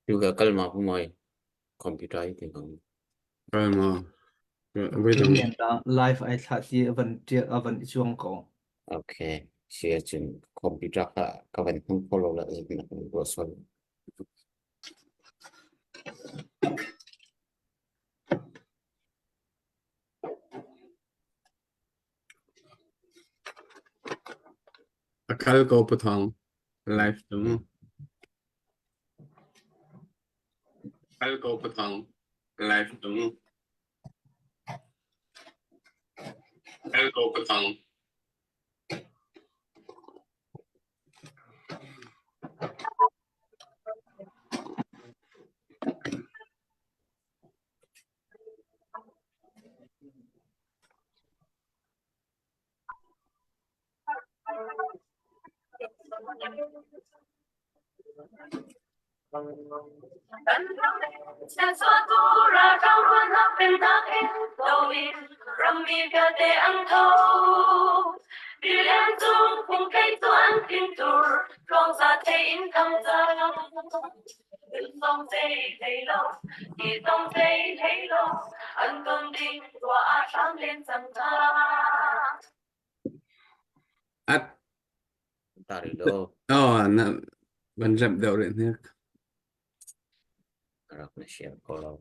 Tu ka kal ma pu moi computer i ti ko. Kal ma. Voi dang. Lian ta live ai thlah ti a van ṭial a van i cuang ko. Okay. Si ahcun computer kha ka van hmang kho lo la zin na kan ruah sual. A kal ko pathawng. Live tu. Kal ko pathawng. Live tu. Kal ko pathawng. At Tari lo. Oh, na van remh deuh rih hnik. Rak na share ko lo.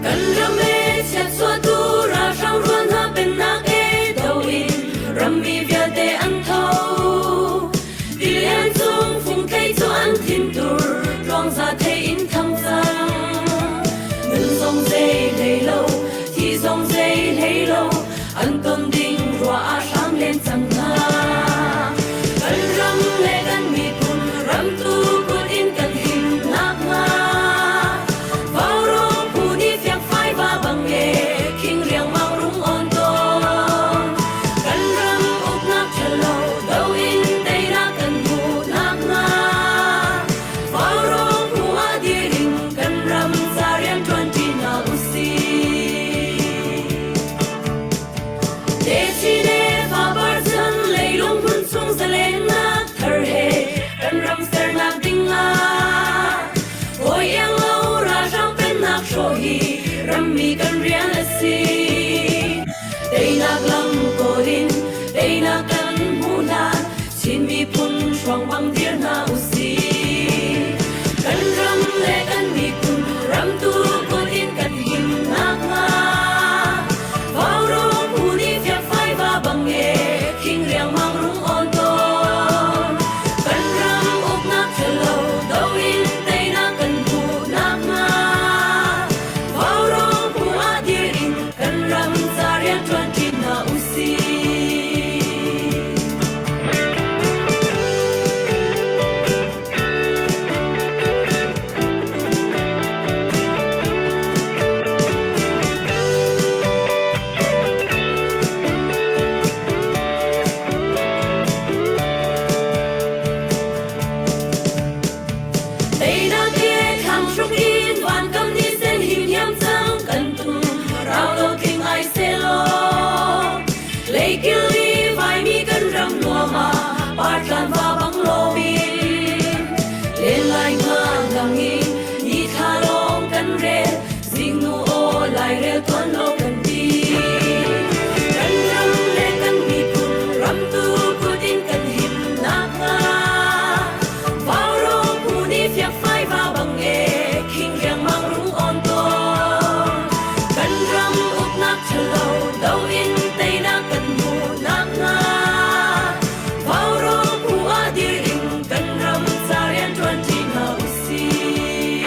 Kan ram e chiatchuahtu ralhrang rual hna pennak e do in rammi vialte an tho. Tilian cung fungthei cu an thintur tluangza thei in thang cang. Nun zong zei hlei lo, thi zong zei hlei lo, an ton ding ruah ah hram len cang hna. Kan ram le kan miphun ramtu kut in kan him nakhnga Vaurawng phu nih fiangfai va bang e khing riangmang rung on tawn. Kan ram uknak ṭhalo do in teinak kan hmuh nakhnga Vaurawng phu ah dir in kan ram ca rian ṭuanṭi hna usih. Techin le fapar chan leilung hmun chung zalennak thar he kan ram sernak ding ah hawi iang lo ralhrang pennak hrawh hi rammi kan rian a si. Teinak lam kawl in teinak kan hmuh hlan Chin miphun hruang bang dir hna usih. Kan ram le kan miphun ramtu kut in kan him nakhnga Vaurawng phu nih fiakfai va bang e khing riangmang rung on tawn. Kan ram uknak ṭhalo do in teinak kan hmuh nakhnga Vaurawng phu ah dir in kan Leikil i vaimi kan ram nuam ah partlan va bang lomin len lai nga lang in ni thla lawng kan rel zingnu aw lairel tuan lo kan ti. Kan ram le kan miphun ram tu kut in kan him nakhnga Vaurawng phu nih fiakfai va bang e khing riangmang rung awn tawn. Kan ram uknak ṭhalo do in teinak kan hmuh nakhnga Vaurawng phu ah dir in kan ram ca rianṭuan ṭi hna usih.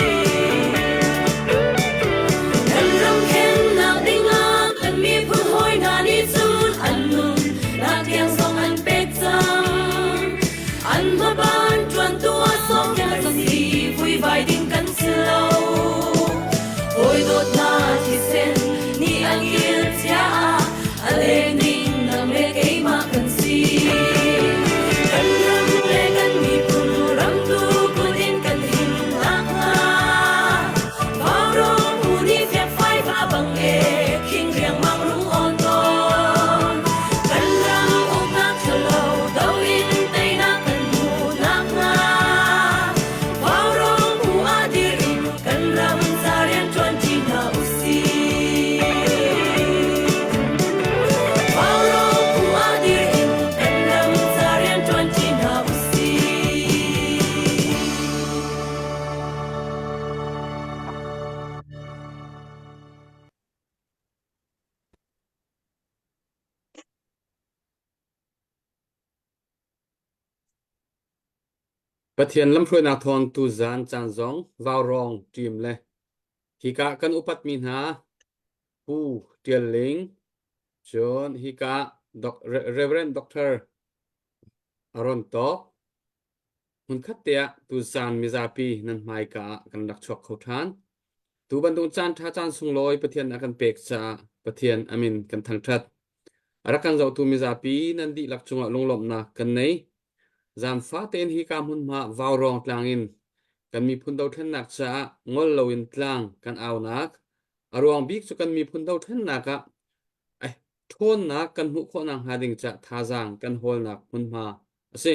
Kan ram khennak dingah kan miphun hawi hna nih cun an nun nak tiang zong an pek cang. An hmaban ṭuantu ah sawm kan si vuivai ding kan si lo. Hawi dawt hna thisen nih an kil cia ah a leng ding nang le keimah kan si. Kan ram le kan miphun ramtu kut in kan him nakhnga Vaurawng phu nih fiakfai va bang e khing riangmang rung awn tawn. Kan ram uknak ṭhalo do in teinak kan hmuh nakhnga Vaurawng phu ah dir in kan ram ca rianṭuan ṭi hna usih. Vaurawng phu ah dir in kan ram ca rianṭuan ṭi hna usih. Pathian lamhruainak thawng tuzaan caan zong vaurawng ṭim le hika kan upatmi hna Pu Ṭial Ling, cun hika Reverend Doctor Aaron Tawk, Hmunkhat te ah tuzaan mizapi nan hmaika ah kan rak chuak kho ṭhan. Tu bantuk caan ṭha caan sunglawi Pathian a kan pek caah Pathian a min kan thangṭhat. A rak kan zohtu mizapi nan dihlak cungah lunglawmhnak kan nei. Zaangfah tein hika hmunhma Vaurawng tlang in kan miphun dothlennak caah ngol loin tlang kan aunak a ruang bik cu kan miphun dothlennak ah eh, ṭhawnnak kan hmuh khawh nakhnga ding caah thazaang kan hawlnak hmunhma a si.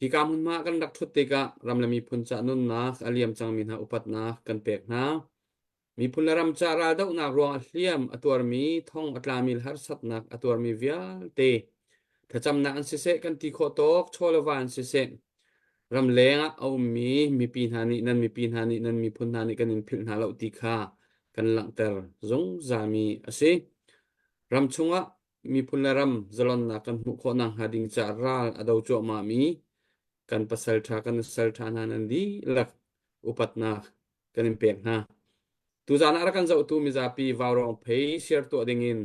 Hika hmunhma kan rak ṭhut tikah ram le miphun ca nunnak a liam cangmi hna upatnak kan pek hna. Miphun le ram ca raldohnak ruangah hliam a tuarmi, thong a tlami le harsatnak a tuarmi vialte thlacamnak an siseh, kan ti khawh tawk chaw le va an siseh, ramleng ah a ummi mipi hna nih nan mipi hna nih nan miphun hna nih kan in philh hna lo ti kha kan langhter zungzalmi a si. Ram chungah miphun le ram zalonnak kan hmuh khawh nakhnga ding caah ral a do cuahmahmi kan pasalṭha kan nusalṭha hna nan dihlak upatnak kan in pek hna. Tuzaan ah rak kan zohtu mizapi vaurawng phei share tuah dingin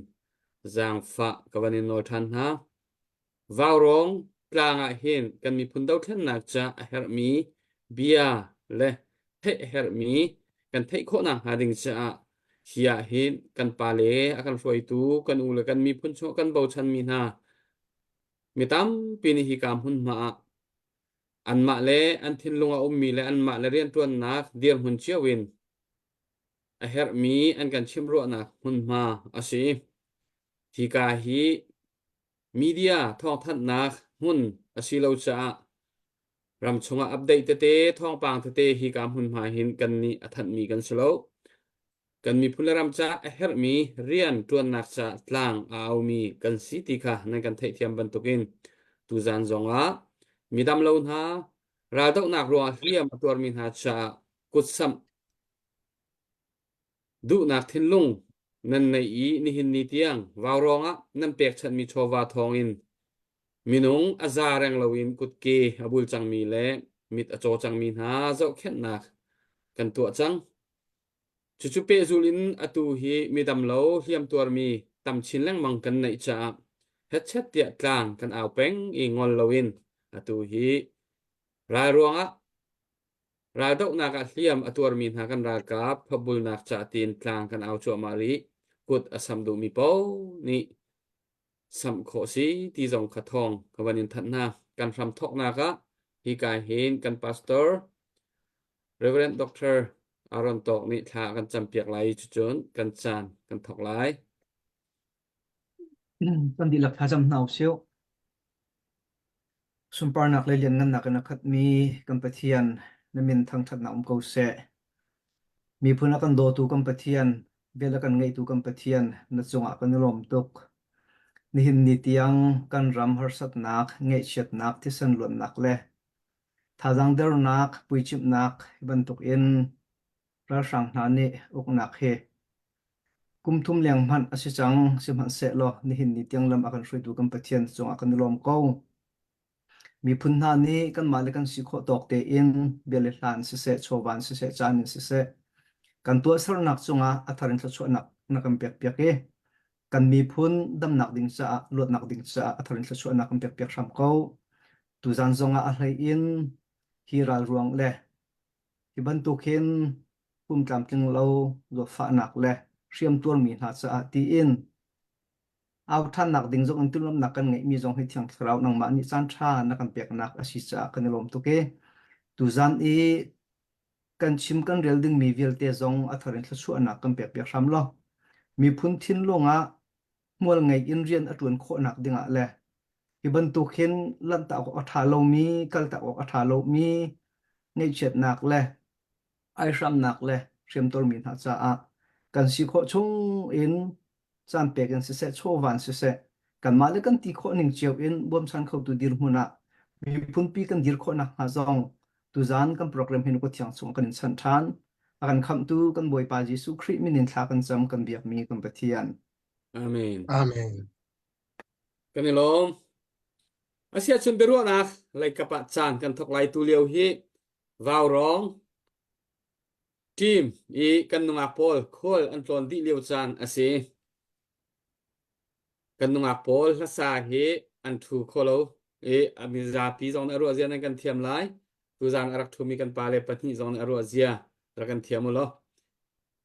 zaangfah ka van in nawl ṭhan hna. Vaurawng tlang ah hin kan miphun dothlennak ca a herhmi bia le theih a herhmi kan theih khawh nakhnga ding caah hi ah hin kan pale a kan hruaitu kan u le kan miphun chung kan bochanmi hna mi tampi nih hika hmunhma ah anmah le an thinlung a ummi le anmah le rianṭuannak dirhmun cio in a herhmi an kan chimhruahnak hmunhma a si. Hika hi media thawngthanhnak hmun a si lo caah ram chungah update tete thawngpang tete hika hmunhma hin kan nih a thanhmi kan si lo. Kan miphun le ram caah a herhmi rian ṭuannak caah tlang a aumi kan si ti kha nan kan theihthiam bantukin tuzaan zongah midam lo hna raldohnak ruangah hliam a tuarmi hna caah kutsamh Duhnak thinlung nan neih i nihin ni tiang vaurawng ah nan pekchanhmi chawva thawngin minung a za reng loin kutke a bul cangmi le mit a caw cangmi hna zohkhenhnak kan tuah cang. Cucu pehzul in atu hi midam lo hliamtuarmi tam chin lengmang kan neih caah hetchet tiah tlang kan au peng i ngol loin atu hi ral ruangah Raldohnak ah hliam a tuarmi hna kan ralkap phawbulnak ca tiin tlang kan au cuahmah rih. Kut a samh duhmi paoh nih samh khawh si ti zong kha thawng ka van in thanh hna. Kan hram thawknak ah hika hin kan pastor Reverend Dr. Aaron Tawk nih thla a kan campiak lai i cucun kan caan kan thawk lai. Kan dihlak thlacam hna usih. Sunparnak le lianngannak in a khatmi kan Pathian, na min thangṭhatnak um ko seh. Miphun a kan dawtu kan Pathian, vel a kan ngeitu kan Pathian, na cungah kan i lawm tuk. Nihin ni tiang kan ram harsatnak, ngaihchiatnak, thisen luannak le thazaang dernak, puicimhnak hi bantukin ralhrang hna nih uknak hi kum thum leng hmanh a si cang. Sihmanhsehlaw nihin ni tiang lam a kan hruaitu kan Pathian cungah kan i lawm ko. Miphun hna nih kanmah le kan si khawh tawk tein bia le hla in siseh, chawva in siseh, caan in siseh, kan tuahsernak cungah a thar in thluachuahnak na kan pekpiak i kan miphun damnak ding caah, luatnak ding caah a thar in thluachuahnak kan pekpiak hram ko. Tuzan zongah a hlei in hi ral ruang le hi bantuk hin pum tlamtling lo zawtfahnak le hriam tuarmi hna caah tiin Au ṭhannak ding zong in timhlamhnak kan ngeihmi zong hi Thiang Thlarau nangmah nih caan ṭha na kan peknak a si caah kan i lawm tuk i tuzan i kan chim kan rel dingmi vialte zong a thar in thluachuahnak kan pekpiak hram law miphun thinlung ah hmual ngei in rian a ṭuan khawhnak dingah le hi bantuk hin lanhtak awk a ṭha lomi kaltak awk a ṭha lomi ngaihchiatnak le aihramnak le hriamtormi hna caah kan si khawh chung in caan pek in siseh chawva in siseh kanmah le kan ti khawh ning cio in bawmchan khotu dirhmun ah miphunpi kan dir khawh nakhnga zong tuzan kan program hin Pathian chung kan in chanh ṭhan. A kan khamhtu kan Bawipa Jesuh Khrih min in thla kan cam kan biakmi kan Pathian. Amen. Amen. Kan i lawm. Asiahcun biaruahnak leikap ah caan kan thawk lai tu lio hi Vaurawng team i kan nungak pawl khual an tlawn dih lio caan a si. Kan nungak pawl hlasa hi an ṭhu kho lo i a mizapi zong nih a ruah zia nan kan thiam lai. Tuzaan a rak ṭhumi kan pale pahnih zong nih a ruah zia rak kan thiam u law.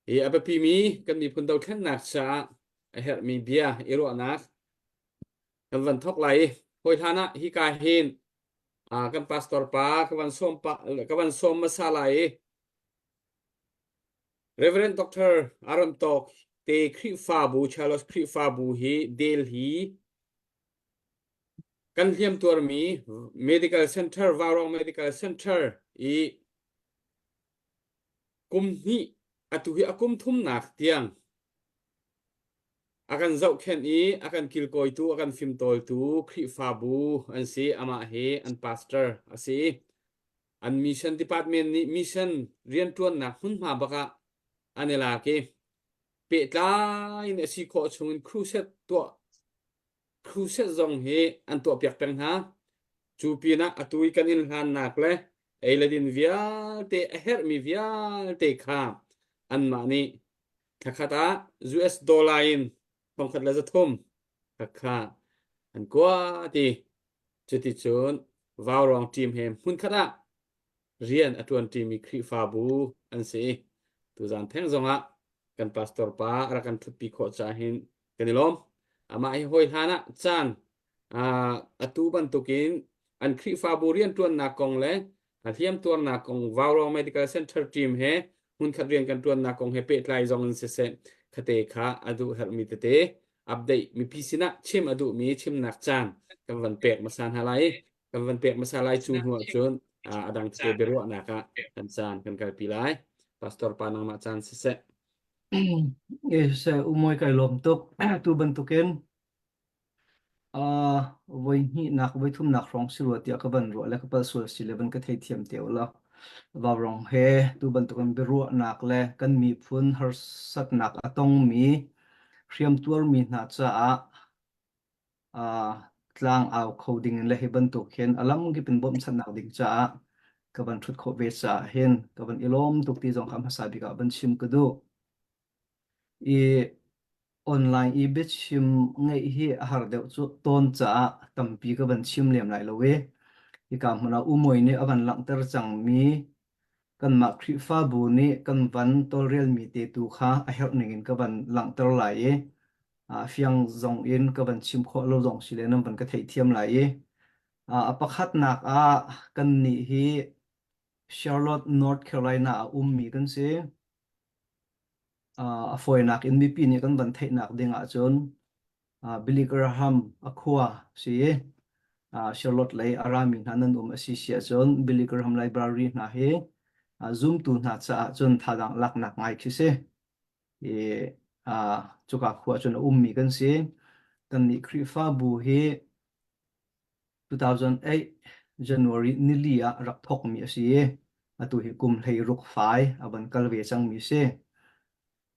Hi a biapimi kan miphun dothlennak caah a herhmi bia i ruahnak kan van thawk lai i hawi hlan ah hika hin kan pastor pa ka van sawm pa ka van sawm hmasa lai i Reverend Dr. Aaron Tawk te Khrihfabu Charles Khrihfabu hi Delhi kan hliam tuarmi Medical Center Vaurong Medical Center i kum hnih atu hi a kum thumnak tiang A kan zohkhenh i a kan kilkawitu, a kan fimtawltu Khrihfabu an si. Amah hi an pastor a si. An mission department nih mission rianṭuannak hmunhma bak ah an i lak i pehtlai in a si khawh chungin crusade tuah crusade zong hi an tuahpiak peng hna. Cu pinah atu i kan inn hlannak le ei le din vialte a herhmi vialte kha anmah nih Thlakhat ah US dollar in 1300 khakha an kuat i cuticun Vaurawng team he hmunkhat ah rian a ṭuanṭimi Khrihfabu an si. Tuzaan theng zongah kan pastor pa a rak kan ṭhutpi khawh caah hin kan i lawm. Amah hi hawi hlan ah caan atu bantukin an Khrihfabu rianṭuannak kong le a hliamtuarnak kong Vaurawng Medical Center team he hmunkhat rian kan ṭuannak kong he pehtlai zong in siseh khate kha a duh herhmi tete update mipi sinah chim a duhmi chimnak caan kan van pek hmasa hna lai kan van pek hmasa lai cu hnu ahcun a dang tete biaruahnak ah kan caan kan kalpi lai pastor pa nangmah caan siseh Se umoi kai lawm tuk tu bantukin Voi hnihnak, voi thumnak hrawng si rua tiah ka van ruah le ka palh sual si le van ka theithiam te u law. Vaurawng he tu bantukin biaruahnak le kan miphun harsatnak a tongmi hriamtuarmi hna caah uh, tlang au kho ding in le hi bantuk hin a lamkip in bawmhchanhnak ding caah ka van ṭhut khawh ve caah hin ka van i lawm tuk ti zong kha hmasa bik ah van chim ka duh. I Online i biachim ngeih hi a har deuh cu tawn caah tampi ka van chim lem lai lo i hika hmun ah Umawi nih a van langhter cangmi kanmah Khrihfabu nih kan van tawlrelmi te tu kha a herh ning in ka van langhter lai i fiang zong in ka van chim khawh lo zong si le nan van ka theihthiam lai i a pakhatnak ah kannih hi Charlotte, North Carolina ah ummi kan si. A fawinak in mipi nih kan van theihnak ding ahcun Billy Graham a khua si i Charlotte lei a rami hna nan um a si si ahcun Billy Graham Library hna hi zumtu hna caah cun thadang laknak ngai khi si. I cuka khua cun a ummi kan si. Kannih Khrihfabu hi 2008 January nili ah rak thawkmi a si i atu hi kum 16 fai a van kal ve cangmi si.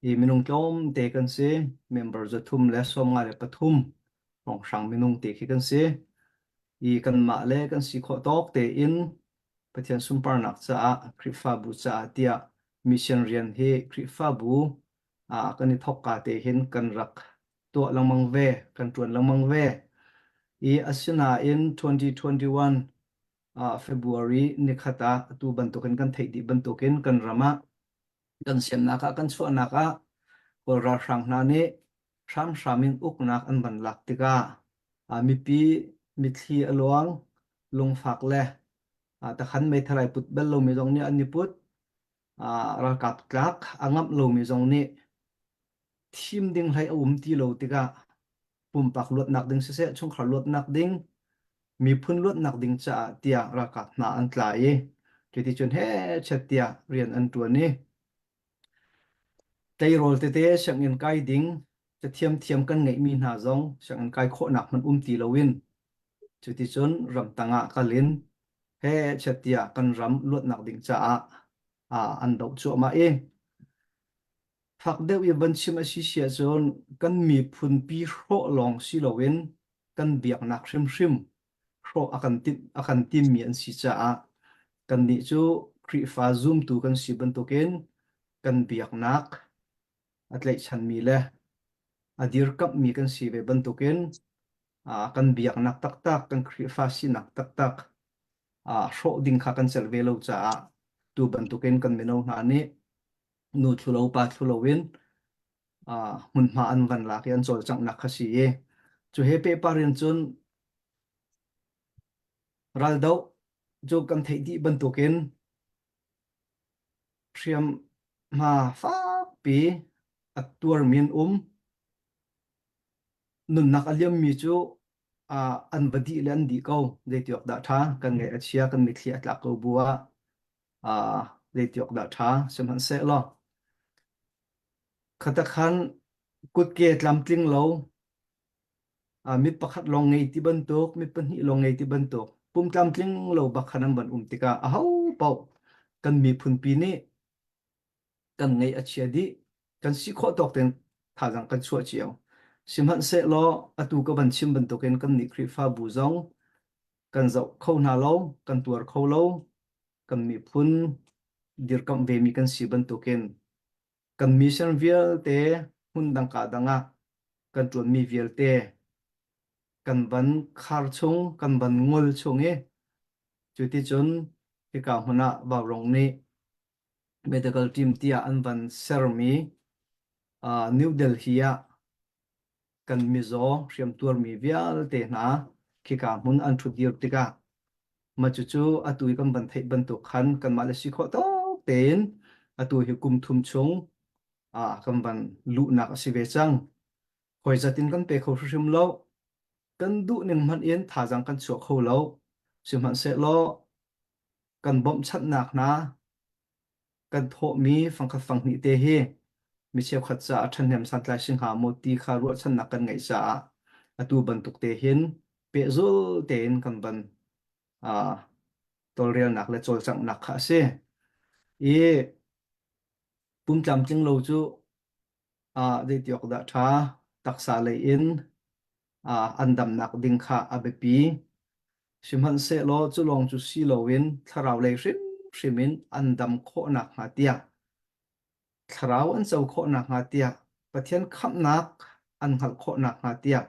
Hi minung tlawmte kan si. Member 393 hrawnghrang minung te khi kan si. I kanmah le kan si khawh tawk tein Pathian sunparnak caah Khrihfabu caah tiah mission rian hi Khrihfabu ah kan i thawkka te hin kan rak tuah lengmang ve, kan ṭuan lengmang ve. I asinain 2021 ah February nikhat ah atu bantukin kan theih dih bantukin kan ram ah kan siamnak ah kan chuahnak ah Kawl ralhrang hna nih hramhram in uknak an van lak tikah mipi mitthli a luang, lungfak le takhan meithal ai put bal lomi zong nih an i put. Ralkap tlak a ngamh lomi zong nih thim ding hlei a um ti lo tikah pumpak luatnak ding siseh, chungkhar luatnak ding, miphun luatnak ding caah tiah ralkap hna an tla i cuticun hechet tiah rian an ṭuan i tleirawl tete sianginn kai ding cathiamthiam kan ngeihmi hna zong sianginn kai khawhnak hmanh um ti loin cuticun ramtang ah kal in hechet tiah kan ram luatnak ding caah an doh cuahmah i Fak deuh i van chim a si si ahcun kan miphunpi hrawh lawng si loin kan biaknak hrimhrim hrawh a kan timh a kan timmi an si caah kannih cu Khrihfa zumtu kan si bantukin kan biaknak a tlaihchanmi le a dirkamhmi kan si ve bantukin kan biaknak taktak kan Khrihfa sinak taktak hrawh ding kha kan celh ve lo caah tu bantukin kan mino hna nih nu thlu lo pa thlu loin hmunhma an van lak i an cawlcanghnak kha si i cu he pehpar in cun raldoh cu kan theih dih bantukin hriamhma fakpi a tuarmi an um nunnak a liammi cu an va dih le an dih ko zeitiawk dah ṭha kan ngaih a chia kan mitthli a tlak ko bu ah zeitiawk dah ṭha sihmanhsehlaw khatakhan kutke tlamtling lo mit pakhat lawng ngei ti bantuk mit pahnih lawng ngei ti bantuk pum tlamtling lo bak khan an van um tikah aho paoh kan miphunpi nih kan ngaih a chia dih kan si khawh tawk tein thazaang kan chuah cio sihmanhsehlaw atu ka van chim bantukin kan nih Khrihfabu zong kan zoh kho hna lo kan tuar kho lo kan miphun dirkamh vemi kan si bantukin kan mission vialte hmun dang ka dang ah kan ṭuanmi vialte kan van khar chung kan van ngol chung i cuticun hika hmun ah Vaurawng nih medical team tiah an van sermi New Delhi ah kan mizaw hriamtuarmi vialte hna khika hmun an ṭhutdir tikah mah cucu atu i kan van theih bantuk khan kanmah le si khawh tawk tein atu hi kum thum chung ah kan van luhnak a si ve cang. Hawi zat in kan pe kho hrimhrim lo. Kan duh ning hmanh in thazaang kan chuah kho lo. Sihmanhsehlaw kan bawmhchanhnak hna kan thawhmi fangkhat fanghnih te hi mi cheukhat caah ṭhahnem santlai si hnga maw ti kha ruahchannak kan ngeih caah atu bantuk te hin pehzul tein kan van uh, tawlrelnak le cawlcanghnak kha a si. I pum tlamtling lo cu uh, zeiti awk dah ṭha taksa lei in an damnak ding kha a biapi. Sihmanhsehlaw cu lawng cu si loin thlarau lei hrimhrim in an dam khawh nakhnga tiah thlarau an co khawh nakhnga tiah Pathian khamhnak an hngalh khawh nakhnga tiah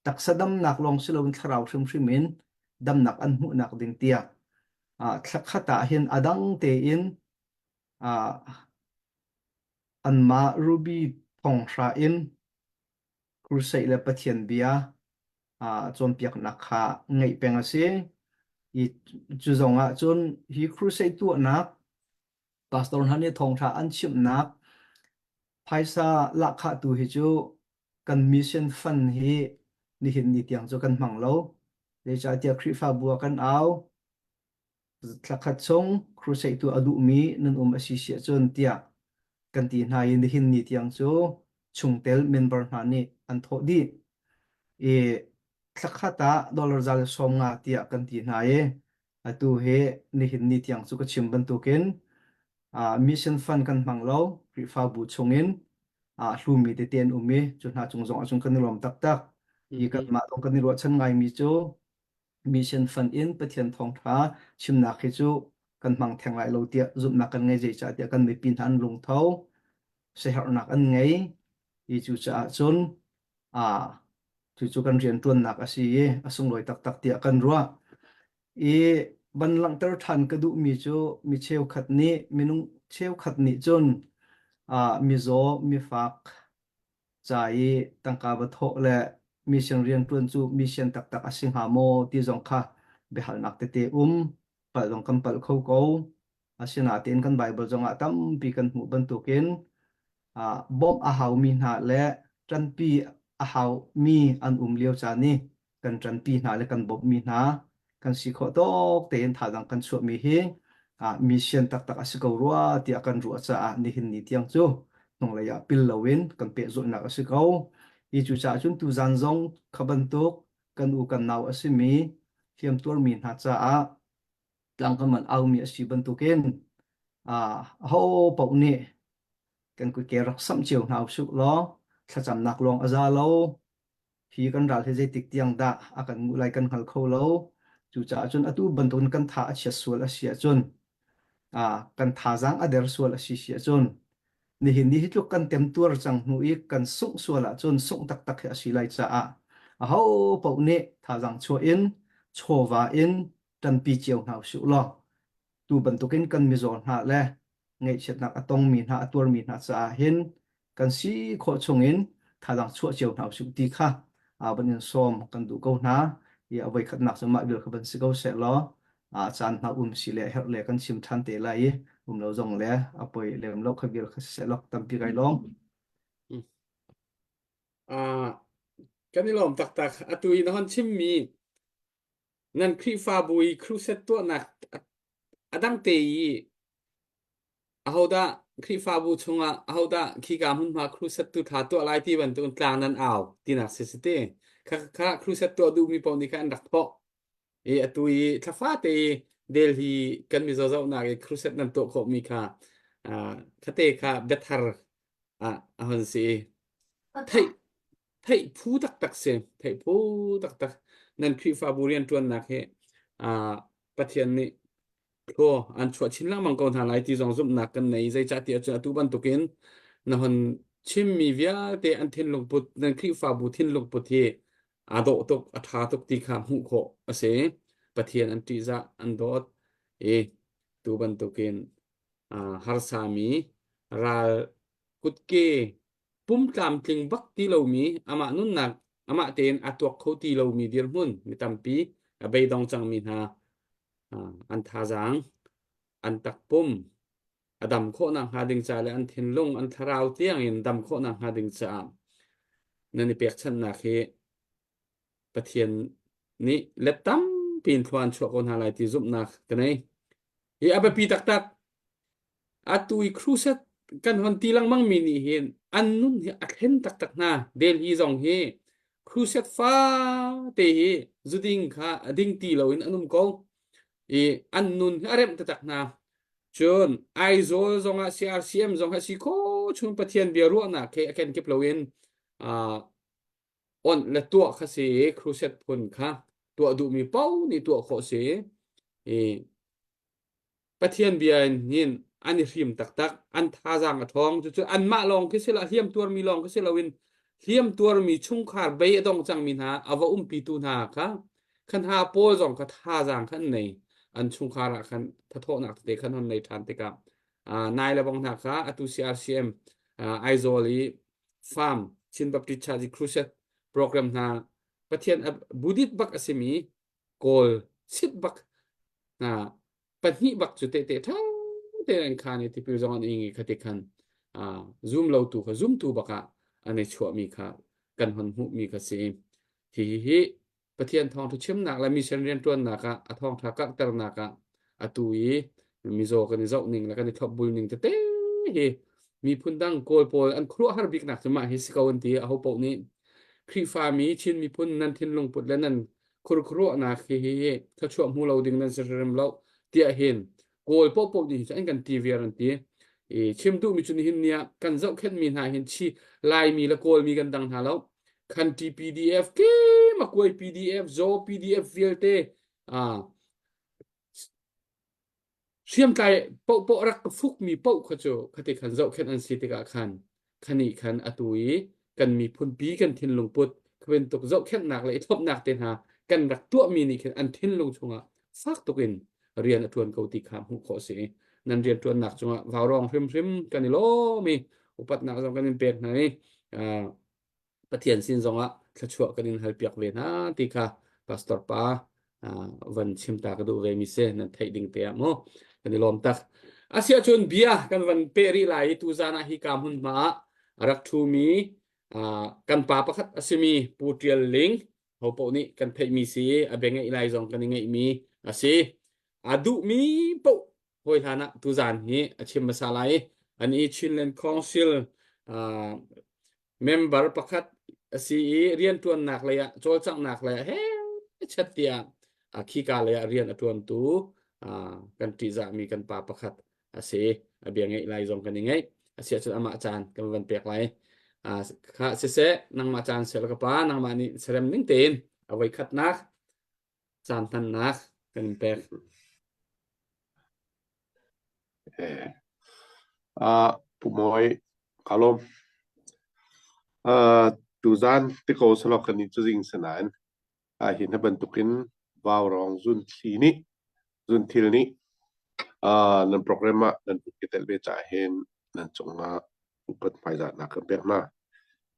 taksa damnak lawng si loin thlarau hrimhrim in damnak an hmuhnak ding tiah thla khat ah hin a dang tein anmah ruby thonghra in crusade le Pathian bia cawnpiaknak kha ngeih peng a si. I cu zong ah cun hi crusade tuahnak pastor hna nih thawngṭha an chimhnak phaisa lahkhah tu hi cu kan mission fund hi. Nihin ni tiang cu kan hmang lo. Zeicahtiah Khrihfabu ah kan au. Thlakhat chung crusade tu a duhmi nan um a si si ahcun tiah kan ti hna i nihin ni tiang cu chungtel member hna nih an thawh dih. I thlakhat ah dollar 150 tiah kan ti hna i atu hi nihin ni tiang cu ka chim bantukin uh, mission fund kan hmang lo Khrihfabu chungin uh, hlumi tete an um i cu hna cung zong ahcun kan i lawm taktak. Hi kanmah zong kan i ruahchan ngaimi cu mission fund in Pathian thawngṭha chimnak hi cu kan hmang theng lai lo tiah zumhnak kan ngei zeicahtiah kan mipi hna an lungtho siaherhnak an ngei i cucaah cun ah cucu kan rianṭuannak a si i a sunglawi taktak tiah kan ruah. I van langhter ṭhan ka duhmi cu mi cheukhat nih minung cheukhat nih cun ah mizaw mifak ca i tangka va thawh le mission rianṭuan cu mission taktak a si hnga maw ti zong kha biahalnak tete um palh zong kan palh kho ko. Asinain kan Baibal zongah tampi kan hmuh bantukin ah bawmh a haumi hna le ṭanpi a haumi an um lio caan i kan ṭanpi hna le kan bawmhmi hna kan si khawh tawk tein thazaang kan chuahmi hi ah mission taktak a si ko rua tiah kan ruah caah nihin ni tiang cu hnunglei ah pil loin kan pehzulhnak a si ko. Hi cucaah cun tuzan zong kha bantuk kan u kan nau a simi hliamtuarmi hna caah tlang kan man aumi a si bantukin ah aho paoh nih kan kutke rak samh cio hna usih law thlacamnak lawng a za lo hi kan ral hi zeitik tiang dah a kan nguh lai kan hngal kho lo. Cucaah cun atu bantukin kan tha a chiat sual a si ahcun ah kan thazaang a der sual a si si ahcun nihin ni hi tluk kan temtuar cang hnu i kan sungh sual ahcun sungh taktak hi a si lai caah aho paoh nih thazaang chuah in chawva in ṭanpi cio hna usih law tu bantukin kan mizaw hna le ngaihchiatnak a tongmi hna a tuarmi hna caah hin kan si khawh chungin thazaang chuah cio hna usih ti kha van in sawm kan duh ko hna i a voikhatnak cu mah vial kha van si ko seh law caan hna um si le herh le kan chim ṭhan te lai i um lo zong le a poi lem lo kha vial kha si seh law tampi kai lawm. Uh, kan i lawm taktak. Atu i na hon chimmi nan Khrihfabu i crusade tuahnak a dang te i ahodah Khrihfabu chungah ahodah khika hmunhma crusade tu tha tuah lai ti bantukin tlang nan au tinak si si te kha kha crusade tuah duhmi paoh nih khan an rak thawh i atu i thlafa te i Delhi kan mizaw zohnak i crusade nan tuah khawhmi kha khate kha biathar ah a hon si i theih theih phu taktak si theih phu taktak nan Khrihfabu rianṭuannak hi Pathian nih thlaw an chuah chin lengmang ko hna lai ti zong zumhnak kan nei zeicahtiah cun atu bantukin na hon chimmi vialte an thinlung put nan Khrihfabu thinlung put hi aa dawh tuk a ṭha tuk ti kha hmuh khawh a si Pathian an ṭihzah an dawt i tu bantukin harsami ral kutke pum tlamtling bak ti lomi amah nunnak amah tein a tuak kho ti lomi dirhmun mi tampi a beidong cangmi hna an thazaang an takpum a dam khawhnak hnga ding ca le an thinlung an thlarau tiangin dam khawhnak hnga ding caah nan i pekchanhnak hi Pathian nih let tampi in thlua an chuah ko hna lai ti zumhnak ka nei. Hi a biapi taktak. Atu i crusade kan hon ti lengmang mi nih hin an nun hi a thlen taktak hna. Delhi zong hi crusade fa te hi zuding kha a ding ti loin an um ko. I an nun hi a remh taktak hna. Cun Aizawl zongah CRCM zong hi si kho chung Pathian bia ruahnak he a kenkip loin uh, onh le tuah kha si i crusade phun kha tuah duhmi paoh nih tuah khawh si i Pathian bia in hin an i hrim taktak an thazaang a ṭhawng cucu anmah lawng khi si lo hliam tuarmi lawng khi si loin hliam tuarmi chungkhar bei a dong cangmi hna a va umpitu hna kha khan hna pawl zong kha thazaang khan nei an chungkhar ah khan thathawhnak tete khan hon nei ṭhan tikah nai le bong hna kha atu CRCM Aizawl i farm Chin Baptist Church Crusade program hna Pathian Buddhist bak a simi Kawl sit bak hna pahnih bak cu tehte ṭha tein an khan i tipil zong an ing i khati khan zum lo tu kha zumtu bak ah an i chuahmi kha kan hon hmuhmi kha si. Hi hi Pathian thawngṭha chimnak le mission rianṭuannak ah a thawngṭha karhternak ah atu i mizaw kan i zoh ning le kan i thlopbul ning tete hi miphun dang Kawl pawl an khuaruahhar biknak cu mah hi si ko an ti. Aho paoh nih Khrihfami Chin miphun nan thinlung put le nan khurkhuruahnak hi hi hi thluachuah hmu lo ding nan si hrim lo tiah hin Kawl paohpaoh nih hin an kan ti viar an ti. I chim duhmi cu nihin ni ah kan zohkhenhmi hna hin chi Laimi le Kawlmi kan dang hna lo. Khanṭi PDF, ke makuai PDF, Zaw PDF vialte ah hriamtlai paohpaoh rak ka fukmi paoh kha cu khati khan zohkhenh an si tikah khan khani khan atu i kan miphunpi kan thinlung put kha bantuk zohkhenhnak le i thlopnak te hna kan rak tuahmi nih khin an thinlung chungah fak tuk in rian a ṭuan ko ti kha hmuh khawh a si. Nan rian ṭuannak cungah vaurawng hrimhrim kan i lawm i upatnak zong kan in pek hna i Pathian sin zongah thluachuah kan in halpiak ve hna ti kha pastor pa van chim ta ka duh ve mi si nan theih ding te ah mu kan i lawm tak. Asiahcun bia kan van peh rih lai i tuzan ah hi ka hmunhma ah a rak ṭhumi kan pa pakhat a simi Pu Ṭial Ling ho paoh nih kan theihmi si a bia ngeih lai zong kan i ngeihmi a si. A duhmi paoh hawi hlan ah tuzan hi a chim hmasa lai i an i Chinland Council member pakhat a si i rianṭuannak lei ah cawlcanghnak lei ah he chet tiah khika lei ah rian a ṭuantu kan ṭihzahmi kan pa pakhat a si. A bia ngeih lai zong kan i ngeih. A si ahcun amah caan kan van pek lai. Kha siseh nangmah caan sel ka pa nangmah nih serem ning tein a voi khatnak caan hmannak kan in pek. Eh, ah, Pu Mawi, ka lawm. Uh, tuzan tiko salok kan i cuzing sanain ah hin na bantukin vaurawng zun thli nih zun thil nih uh, nan program ah nan i tel ve ca hin nan cungah upat hmaizahnak kan pek hna.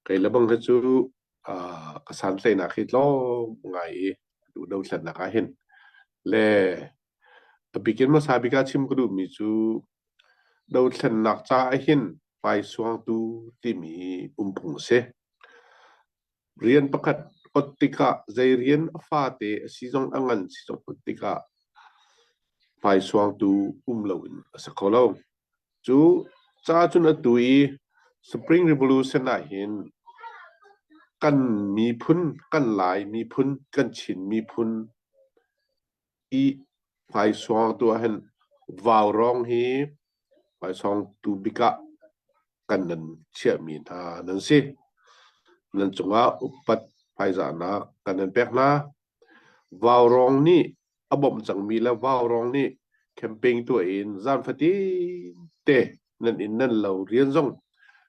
Kei le bang hi cu uh, ka santlaihnak hi tlawm ngai i duh dothlatnak ah hin le a bikin hmasa bik ah chim ka duhmi cu dothlennak ca ah hin hmaisuangtu timi um phung a si. Rian pakhat ot tikah zei rian a fate a si zong a ngan si zong ot tikah hmaisuangtu um loin a si kho lo. Cu ca cun atu i Spring Revolution ah hin kan miphun, kan Lai miphun, kan Chin miphun i hmaisuangtu ah hin vaurawng hi hmaisuangtu bik ah kan nan chiahmi hna nan si. Nan cungah upat hmaizahnak kan nan pek hna. Vaurawng nih a bawmh cangmi le vaurawng nih campaign tuah in zan fatin te nan inn nan lo rian zong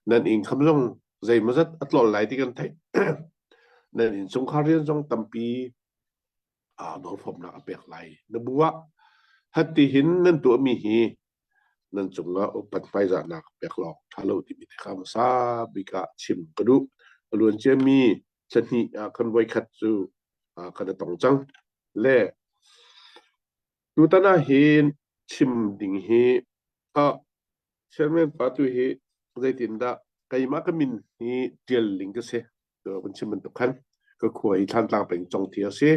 nan income zong zeimawzat a tlol lai ti kan theih. Nan innchungkhar rian zong tampi aa nawlfawmnak a pek lai. Na bu ah hati hin nan tuahmi hi nan cungah upat hmaizahnak pek lawng ṭha lo timi te kha hmasa bik ah chim ka duh. A luan ciami thlahnih ah kan voikhat cu kan i tong cang. Le tutan ah hin chim ding hi ah chairman pa tu hi zeitindah keimah ka min hi ṭial ling ka si. Kan chim bantuk khan ka khua i Thlantlang peng Congthi a si.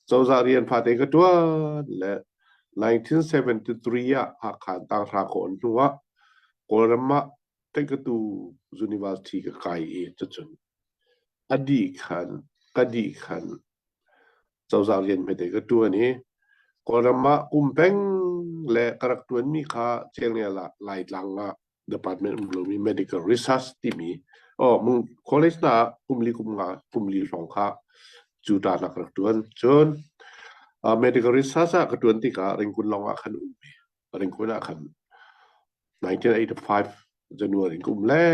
Cozah rian fate ka ṭuan le 1973 ah Hakha tanghra ka on hnu ah Kawlram ah Tengkatu University ka kai i cucun a dih khan ka dih khan cozah rian hmete ka ṭuan i Kawlram ah kum peng le ka rak ṭuanmi kha Celngel ah Laitlang ah department um lomi medical research timi oh mung college na kum li kum nga kum li hrawng kha cu ta na ka rak tuan cun uh, medical research ah ka tuan tikah Ringkun lawng ah khan um Ringkun ah khan 1985 January in ka um le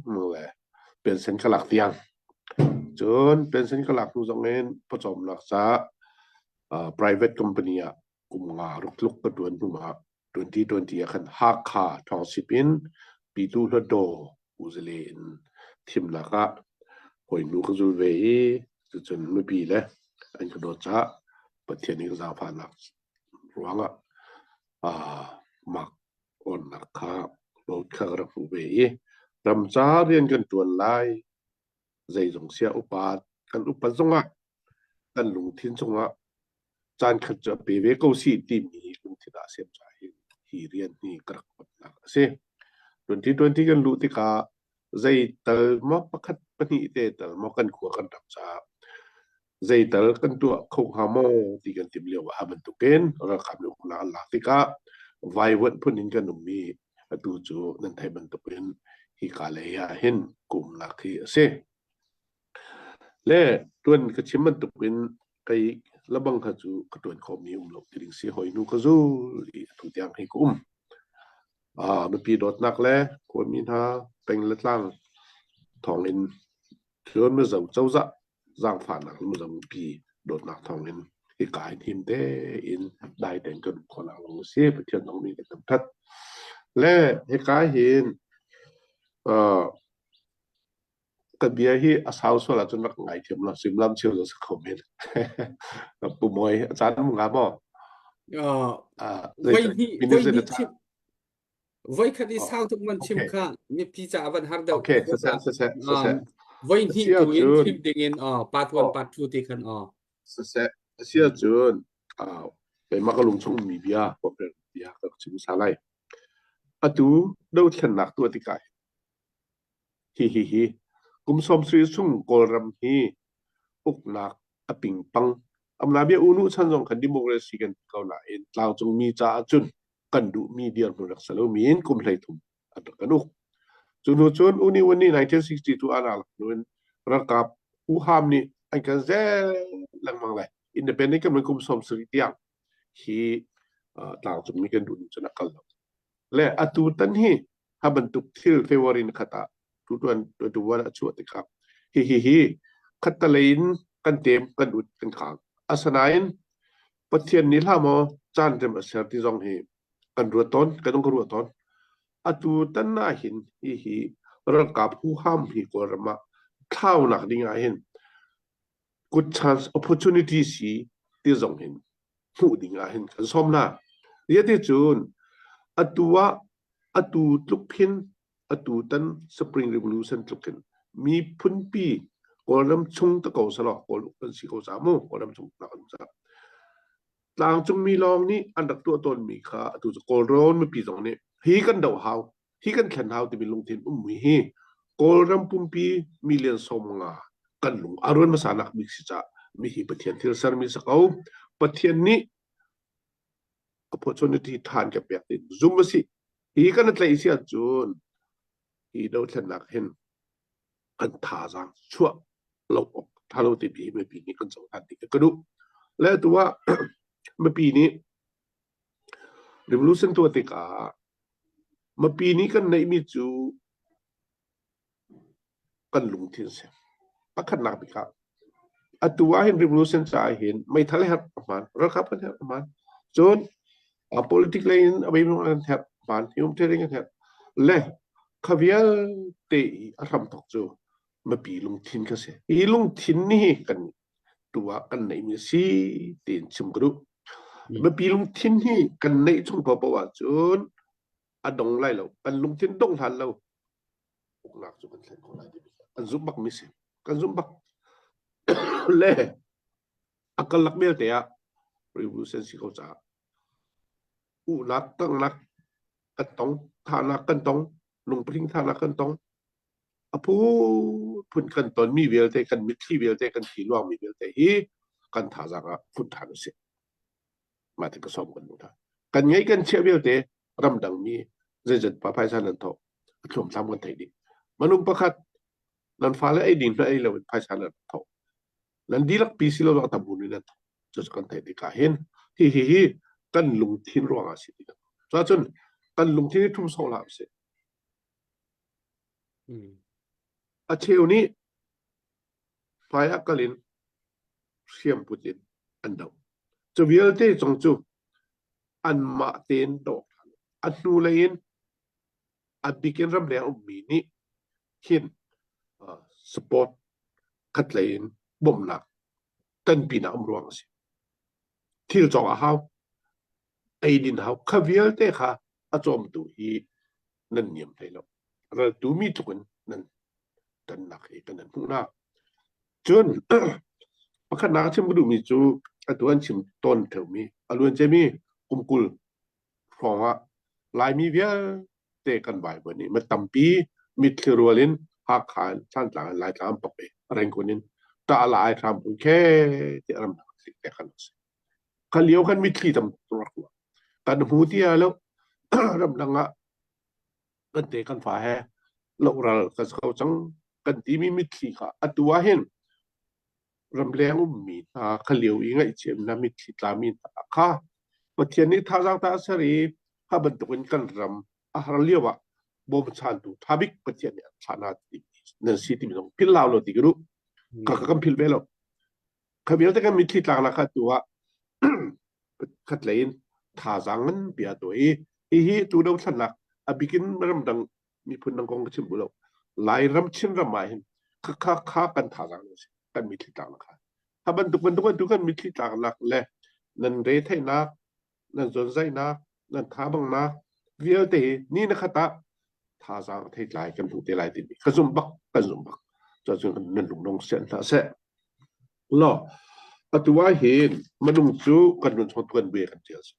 le pension ka lak tiang cun pension ka lak hnu zong in pawcawmnak ca uh, private company ah kum nga ruk tluk ka tuan hnu ah 2020 ah khan Hakha Township in Pitu Hluttaw Uzale in thimnak ah hawinu ka zul ve i cucun mipi le an ka dawt caah Pathian nih ka zaangfahnak ruangah uh, mak onnak kha vote kha ka rak hmuh ve i ram ca rian kan ṭuan lai zeizong sia upa. Kan upat zongah kan lungthin chungah caan khat cu a pe ve ko si timi lungthin ah sem ca hin hi rian hi ka rak uatnak a si. 2020 kan luh tikah zei tal maw pakhat pahnih te tal maw kan khua kan ram caah zeital kan tuah kho hnga maw ti kan tim lio ah bantukin ralkap nih uknak an lak tikah vaivuanh phun in kan ummi atu cu nan theih bantukin hika lei ah hin kumnak hi a si. Le tuan ka chim bantukin kei labang kha cu ka tuan khawhmi um lo ti ding si hoi hnu ka zul i atu tiang hi ka um. Ah, mipi dawtnak le khuami hna peng le tlang thawngin Cun Mizo cozah zaangfahnak le Mizo mipi dawtnak thawngin hika hin him tein dai tein kan um khawhnak lawng a si. Pathian zong nih kan ṭhat. Le hika hin uh, ka bia hi a sau sual ahcun rak ngaithiam la suimilam cheu zong si kho men. Pu Mawi, a caan um nga maw? Uh, Uh, voi hnih voi hnih chim Voikhat i Oh, sau tuk man chim okay. kha mipi caah van har deuh. Okay, siseh, siseh, siseh. Um, voi hnih tu in chim ding in oh, part 1 part 2 ti khan oh. Siseh, asia cun uh, keimah ka lung chung mi bia bia bia ka chim sa lai. Atu dothlennak tuah tikah hi hi hi kum som sri chung Kawlram hi uknak a pingpang amna bia unu chan zong kan democracy kan ko nain tlangcung mi caah cun kan duhmi dirhmun rak si lomi in kum 13 an rak kan uk. Cu hnu cun Uni Win nih 1962 ah rak hnu in ralkap huham nih an kan zel lengmang lai. Independent kan kum 70 tiang hi tlangcungmi kan duh ning cun a kal lo. Le atu tan hi ha bantuk thil February ni khat ah 2021 a chuah tikah hi hi hi khattalei in kan tem kan ut kan khang. Asinain Pathian nih hlah maw caan rem a ser ti zong hi kan ruat tawn, kan ka ruah tawn. Atu tan ah hin hihi ralkap huham hi Kawlram ah thlaunak ding ah hin good chance opportunity si ti zong hin hmuh ding ah hin kan sawm hna. Yati cun atu ah atu tluk hin atu tan Spring Revolution tluk hin miphunpi Kawlram chung ta ko selaw Kawl uk kan si ko ca mu Kawlram chung ta kan ca tlangcungmi lawng nih an rak tuah tawnmi kha atu cu Kawlrawn mipi zong nih hi kan doh hau hi kan thlen hau timi lungthin ummi hi Kawlram pumpi million 50 kan lung a ruan hmasa nak bik si ca mi hi Pathian thil sermi si ko Pathian nih opportunity than ka pek tin zum a si Hi kan i tlaih si ahcun hi dothlennak hin kan thazaang chuah lo awk ṭha lo timi mipi nih kan cohlan ding ka duh. Le atu ah mipi nih revolution tuah tikah mipi nih kan neihmi cu kan lungthin si. Pakhatnak bik ah atu ah hin revolution caah hin meithal herh a hmaan, ralkap kan herh a hmaan. Cun politic lei in a kan herh hmaan, humanitarian kan herh. Le kha vialte i a hramthawk cu mipi lungthin kha si. Hi lungthin nih kan tu ah kan neihmi a si tiin chim ka duh. Mipi lungthin hi kan neih chung paohpaoh ahcun a dong lai lo. Kan lungthin dong hlan lo uknak cu kan thlen khawh lai timi kan zumh bak mi si kan zumh bak le a kalak belte ah revolution si ko caah uhnak tangnak kan tong thahnak kan tong lungpring thahnak kan tong a phu phun kan ton mi vialte kan mitthli vialte kan thi luang mi vialte hi kan thazaang ah phun than a si mah ti ka som kan duh kan ngei kan chiah vialte ramdang mi zeizat pa phaisa nan thawh a thluamthlam kan theih ding manung pakhat nan fale ei ding hna ei lo in phaisa nan thawh nan dihlak pi si lo zong tam in nan thawh cu kan theih tikah hin hi hi hi kan lungthin ruangah si ti cun kan lungthin hi thum song hlah sih a cheu nih hmai ah kal in hriam put in an doh cu vialte zong cu anmah tein doh a hnulei in a bik in ramleng ummi nih hin support khatlei in bawmhnak tanpinak um ruang a si. Thil cawk a hau, eidin hau, kha vialte kha a cawmtu hi nan niam hlei lo. Raltu mi tluk in nan tannak hi kan nan hmuh hna. Cun pakhatnak a chim ka duhmi cu atu an chim tawn ṭheumi a luanciami kum 20 hrawng ah Laimi vialte kan vaivuan i mi tampi mitthli rual in Hakha in Thantlang in Laitlang an pok i Rangoon in ṭah la ai hram pui khe tiah ramdang tlik te khan a si. Kha lio khan mitthli tam rak ruah. Kan hmu ti lo ramdang ah kan te kan fa he lohral kan si kho cang kan timi mitthli kha atu ah hin ramleng ummi hna kha lio i ngaihchiatnak mitthli tlami hna kha Pathian nih thazaang ta a ser i kha bantukin kan ram a har lio ah bawmchantu tha bik Pathian nih an thlah hna ti nan si timi zong philh lau lo ti ka duh. Ka kan philh ve lo. Kha vialte kan mitthli tlaknak kha tu ah khatlei in thazaang nganpi a tuah i hihi tu dothlannak a bikin ramdang miphun dang kong ka chim bu lo. Lairam Chinram ah hin kha kha kha kan thazaang a si kan mitthli tlaknak kha. Kha bantuk bantuk an tu kan mitthli tlaknak le nan re theihnak nan zonzaihnak nan thabangnak vialte hi ni na khat ah thazaang theitlai kan hmu te lai timi ka zum bak kan zum bak cuacun nan lungdong sian hlah seh Law, atu ah hin minung cu kan nun chung tuan bia kan ṭial si.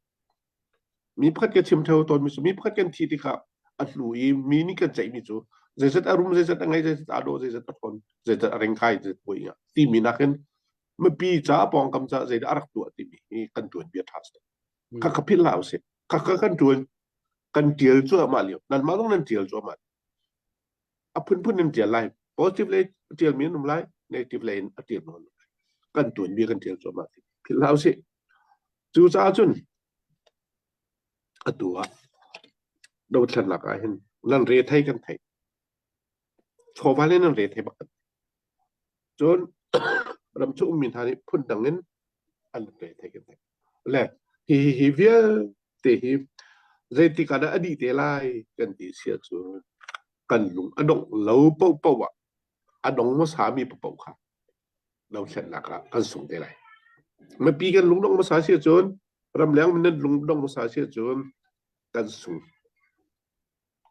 Mi pakhat ka chim theo tawnmi cu mi pakhat kan thi tikah a hnu i mi nih kan ceihmi cu zeizat a rum, zeizat a ngei, zeizat aa dawh, zeizat a ṭhawn, zeizat a rengkai, zeizat buai nga timi nakin mipi ca pawngkam ca zeidah a rak tuah timi hi kan tuanbia ṭha si. Kha kha philh hlah usih. Kha kha kan ṭuan kan ṭial cuahmah lio. Nanmah zong nan ṭial cuahmah. A phunphun in ṭial lai. Positive lei a ṭialmi an um lai, negative lei in a ṭialmi an um lai. Kan tuanbia kan ṭial cuahmah ti philh hlah usih. Cucaah cun atu ah dothlennak ah hin nan re thei kan theih. Chawva le nan re thei bak kan Cun ramchung ummi hna nih phundang in an re thei kan theih. Le hi hi hi vialte hi zeitik ah dah a dih te lai kan ti si ahcun kan lung a dongh lo paohpaoh ah a dong hmasami paohpaoh kha dothlennak ah kan sung te lai. Mipi kan lung dong hmasa si ahcun ramleng nan lung dong hmasa si ahcun kan sung.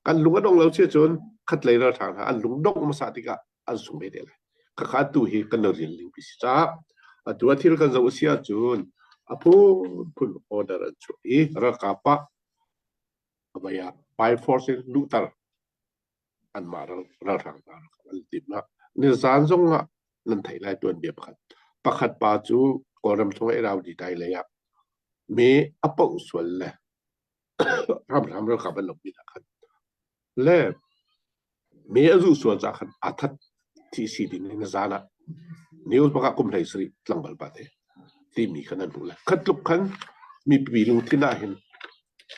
Kan lung a dong lo si ahcun khatlei ralhrang hna an lung dongh hmasa tikah an sung ve te lai. Khakha tu hi kan rian ning pi si caah atu a thil kan zoh a si ahcun a phunphun order an chuah i ralkap ah avei ah by force in luhter anmah ralhrang hna an timh ah nizan zong ah nan theih lai tuanbia pakhat pakhat pa cu Kawlram chung Irrawaddy dai lei ah me a poh sual le ramhram ralkap an lommi hna khan le me a zuh sual ca khan a that thi si ding in zan ah news baka kum hlei sari tlangval pa te timi khan an hmuh le khat tluk khan mipi lungthin ah hin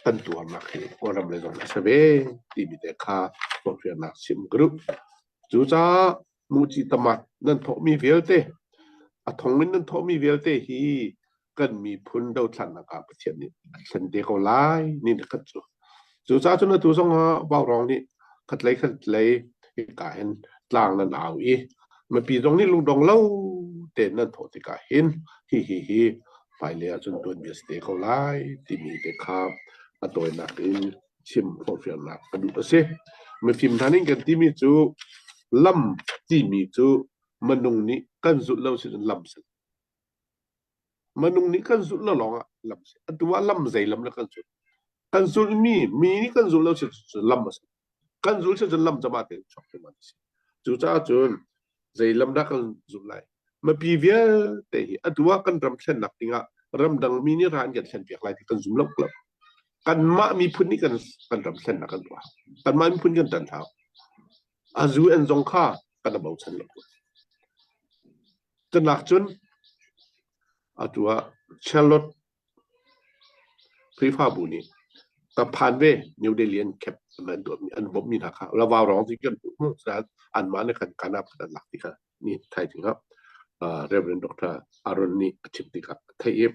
kan tuarnak hi Kawlram le zong a si ve timi te kha forhfialnak chim ka duh. Cucaah muci tamat nan thawhmi vialte a thong in nan thawhmi vialte hi kan miphun dothlannak ah Pathian nih a thlen te ko lai ni na khat cu. Cucaah cun atu zong ah Vaurawng nih khatlei khatlei hika hin tlang nan au i mipi zong nih lungdong lo tein nan thawh tikah hin hi hi hi hmailei ah cun tuanbia si te ko lai timi te kha a tawinak in chim forhfialnak ka duh a si. Mifim hna nih kan timi cu lam timi cu minung nih kan zulh lo si cun lam si. Minung nih kan zulh lo lawng ah lam si. Atu ah lam zei lam le kan zulh. Kan zulhmi mi nih kan zulh lo si cun lam a si. Kan zul si cun lam cama tein chuak tu a si. Cucaah cun zei lam dah kan zulh lai? Mipi vialte hi atu ah kan ram thlennak dingah ramdang mi nih ra an kan thlenpiak lai ti kan zum lo lo. Kanmah miphun nih kan kan ram thlennak kan tuah. Kanmah miphun kan ṭan hau. A zu en zong kha kan bochan lo. Canak cun atu ah Charlotte Khrihfabu nih ka phan ve New Delhi an khep an tuahmi an bawmhmi hna kha lavau rawng ti kan hmuh anmah nih khan kana khat an lak ti kha ni thaizing ah Reverend Dr. Aaron nih a chim tikah a theih i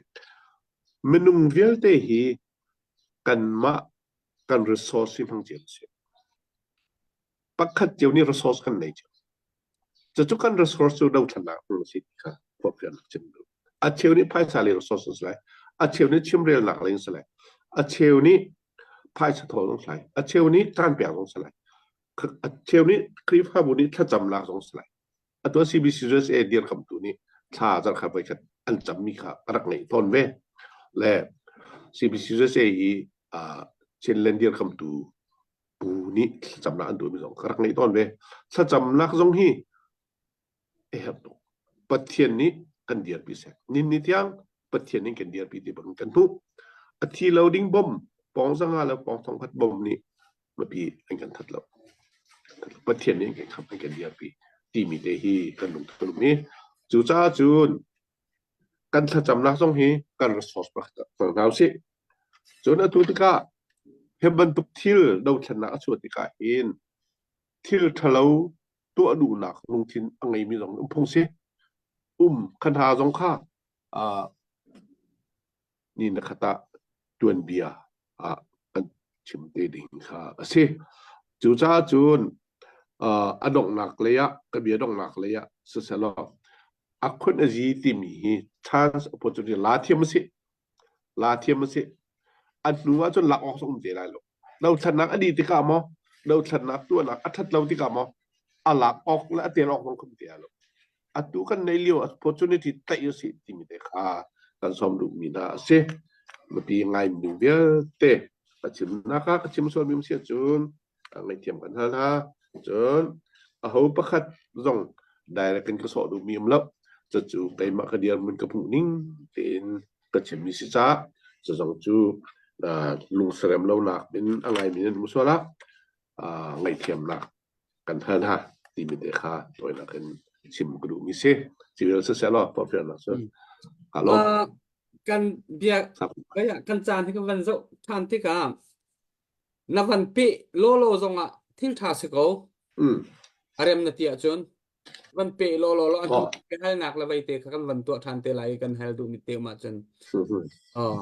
minung vialte hi kanmah kan resource hi hmang cio si. Pakhat cio nih resource kan nei cio. Cucu kan resource cu dothlannak hmang si ti kha forhfialnak chim duh. A cheu nih phaisa le resource an si lai. A cheu nih chimrelnak lei an si lai. A cheu nih phaisa thawl zong si lai. A cheu nih caan pek zong si lai. A cheu nih Khrihfabu nih thlacamnak zong si lai. Atu CBCUSA dirkamtu nih thla zarh khat voikhat an cammi kha ka rak ngeih tawn ve. Le CBCUSA i uh, Chinland dirkamtu bu nih thlacamnak an tuahmi zong ka rak ngeih tawn ve. Thlacamnak zong hi a herh tuk. Pathian nih kan dirpi seh. Nin ni tiang Pathian nih kan dirpi ti bang kan hmuh. A thi lo ding bom, pawng zanga le pawng thong khat bom nih mipi an kan that lo. Pathian nih an kan khamh, an kan dirpi timi te hi kan lungthin um i cucaah cun kan thlacamnak zong hi kan resource pakhat hmang hna usih. Cun atu tikah hi bantuk thil dothlennak a chuah tikah hin thil ṭhalo tuah duhnak lungthin a ngeimi zong um phung si. Um kha hna zong kha uh, ni na khat ah tuanbia ah kan chim te ding kha a si. Cucaah cun uh, a donghnak lei ah ka bia donghnak lei ah siselaw a khun a zi timi hi chance opportunity la thiam a si. La thiam a si. A hnu ah cun lak awk um te lai lo. Dothlatnak a dih tikah maw dothlatnak tuahnak a ṭhat lo tikah maw a lak awk le a tel awk zong khum te lo. Atu kan nei lio opportunity tlaih usih timi te kha kan sawm duhmi hna a si. Mipi ngai mi vialte ka chimnak ah ka chim sualmi um si ahcun ngaihthiam kan hal hna. Cun aho pakhat zong direct in ka sawh duhmi um lo. Cucu keimah ka dirhmun ka hmuh ning tein ka chimmi si caah cu zong cu lungserem lonak in a ngaimi nan um sual ah ngaihthiamnak kan hal hna timi te kha tawinak in chim ka duhmi si. Civil siseh law forhfialnak cu kaa lawm. Kan bia kan caan hi kan van zoh ṭhan tikah na van peh lawlaw zongah thil ṭha si ko. A rem na ti ahcun van peh lawlaw law a hnu halnak le veite kha kan van tuah ṭhan te lai i kan hal duhmi te um ahcun. Oh.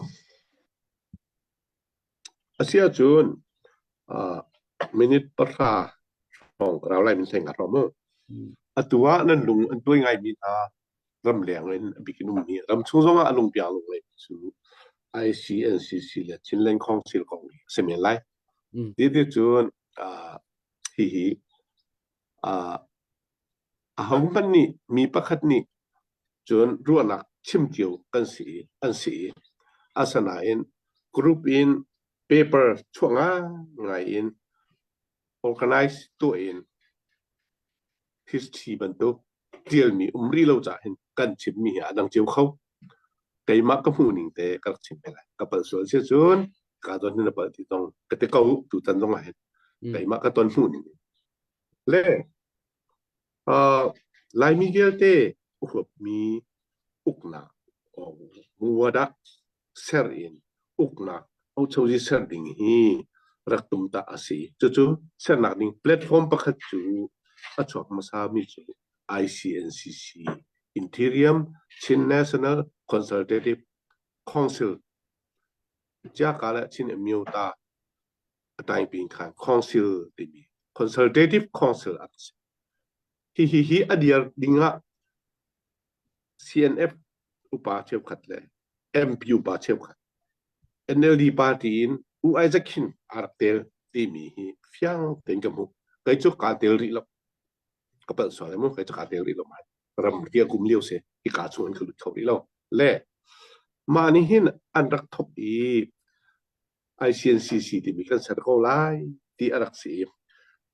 A si ahcun uh, minute pahra hrawng ka rau lai min seng ka hrawm mu. Atu ah nan lung an tuai ngaimi hna ramleng in a bik in ummi ramchung zongah a lungpiang lunglei cu ICNCC le Chinland Council kong hi a si men lai. Ti ti cun uh, hihi uh, ahohmanh nih mi pakhat nih cun ruahnak chim cio kan si i an si i asinain group in paper chuah ngai in organize tuah in history bantuk ṭialmi um rih lo caah hin kan chimmi hi a dang cio kho. Keimah ka hmuh ning te ka rak chim ve lai. Ka palh sual si cun ka ton hin a palh ti zong ka ti ko tutan zong ah hin keimah ka ton hmuh ning. Le uh, Laimi vialte huapmi uknak muwadah ser in uknak ochozi ser ding hi rak tum ta a si. Cucu sernak ding platform pakhat cu a chuak hmasa mi cu ICNCC Interior Chin National Consultative Council Ciaka le Chin Amyota Taiping khan Council timi Consultative Council a si. Hi hi hi a dir ding ah CNF upa cheukhat le MP upa cheukhat NLD party in U Isaac Khin aa rak tel timi hi fiang tein ka hmuh. Kei cu kaa tel rih lo. Ka palh sual mu kei cu kaa tel rih lo mai. Ram tia kum lio si hi kaa chung in ka lut kho rih lo. Le mah nih hin an rak thok i ICNCC timi kan ser ko lai ti a rak si i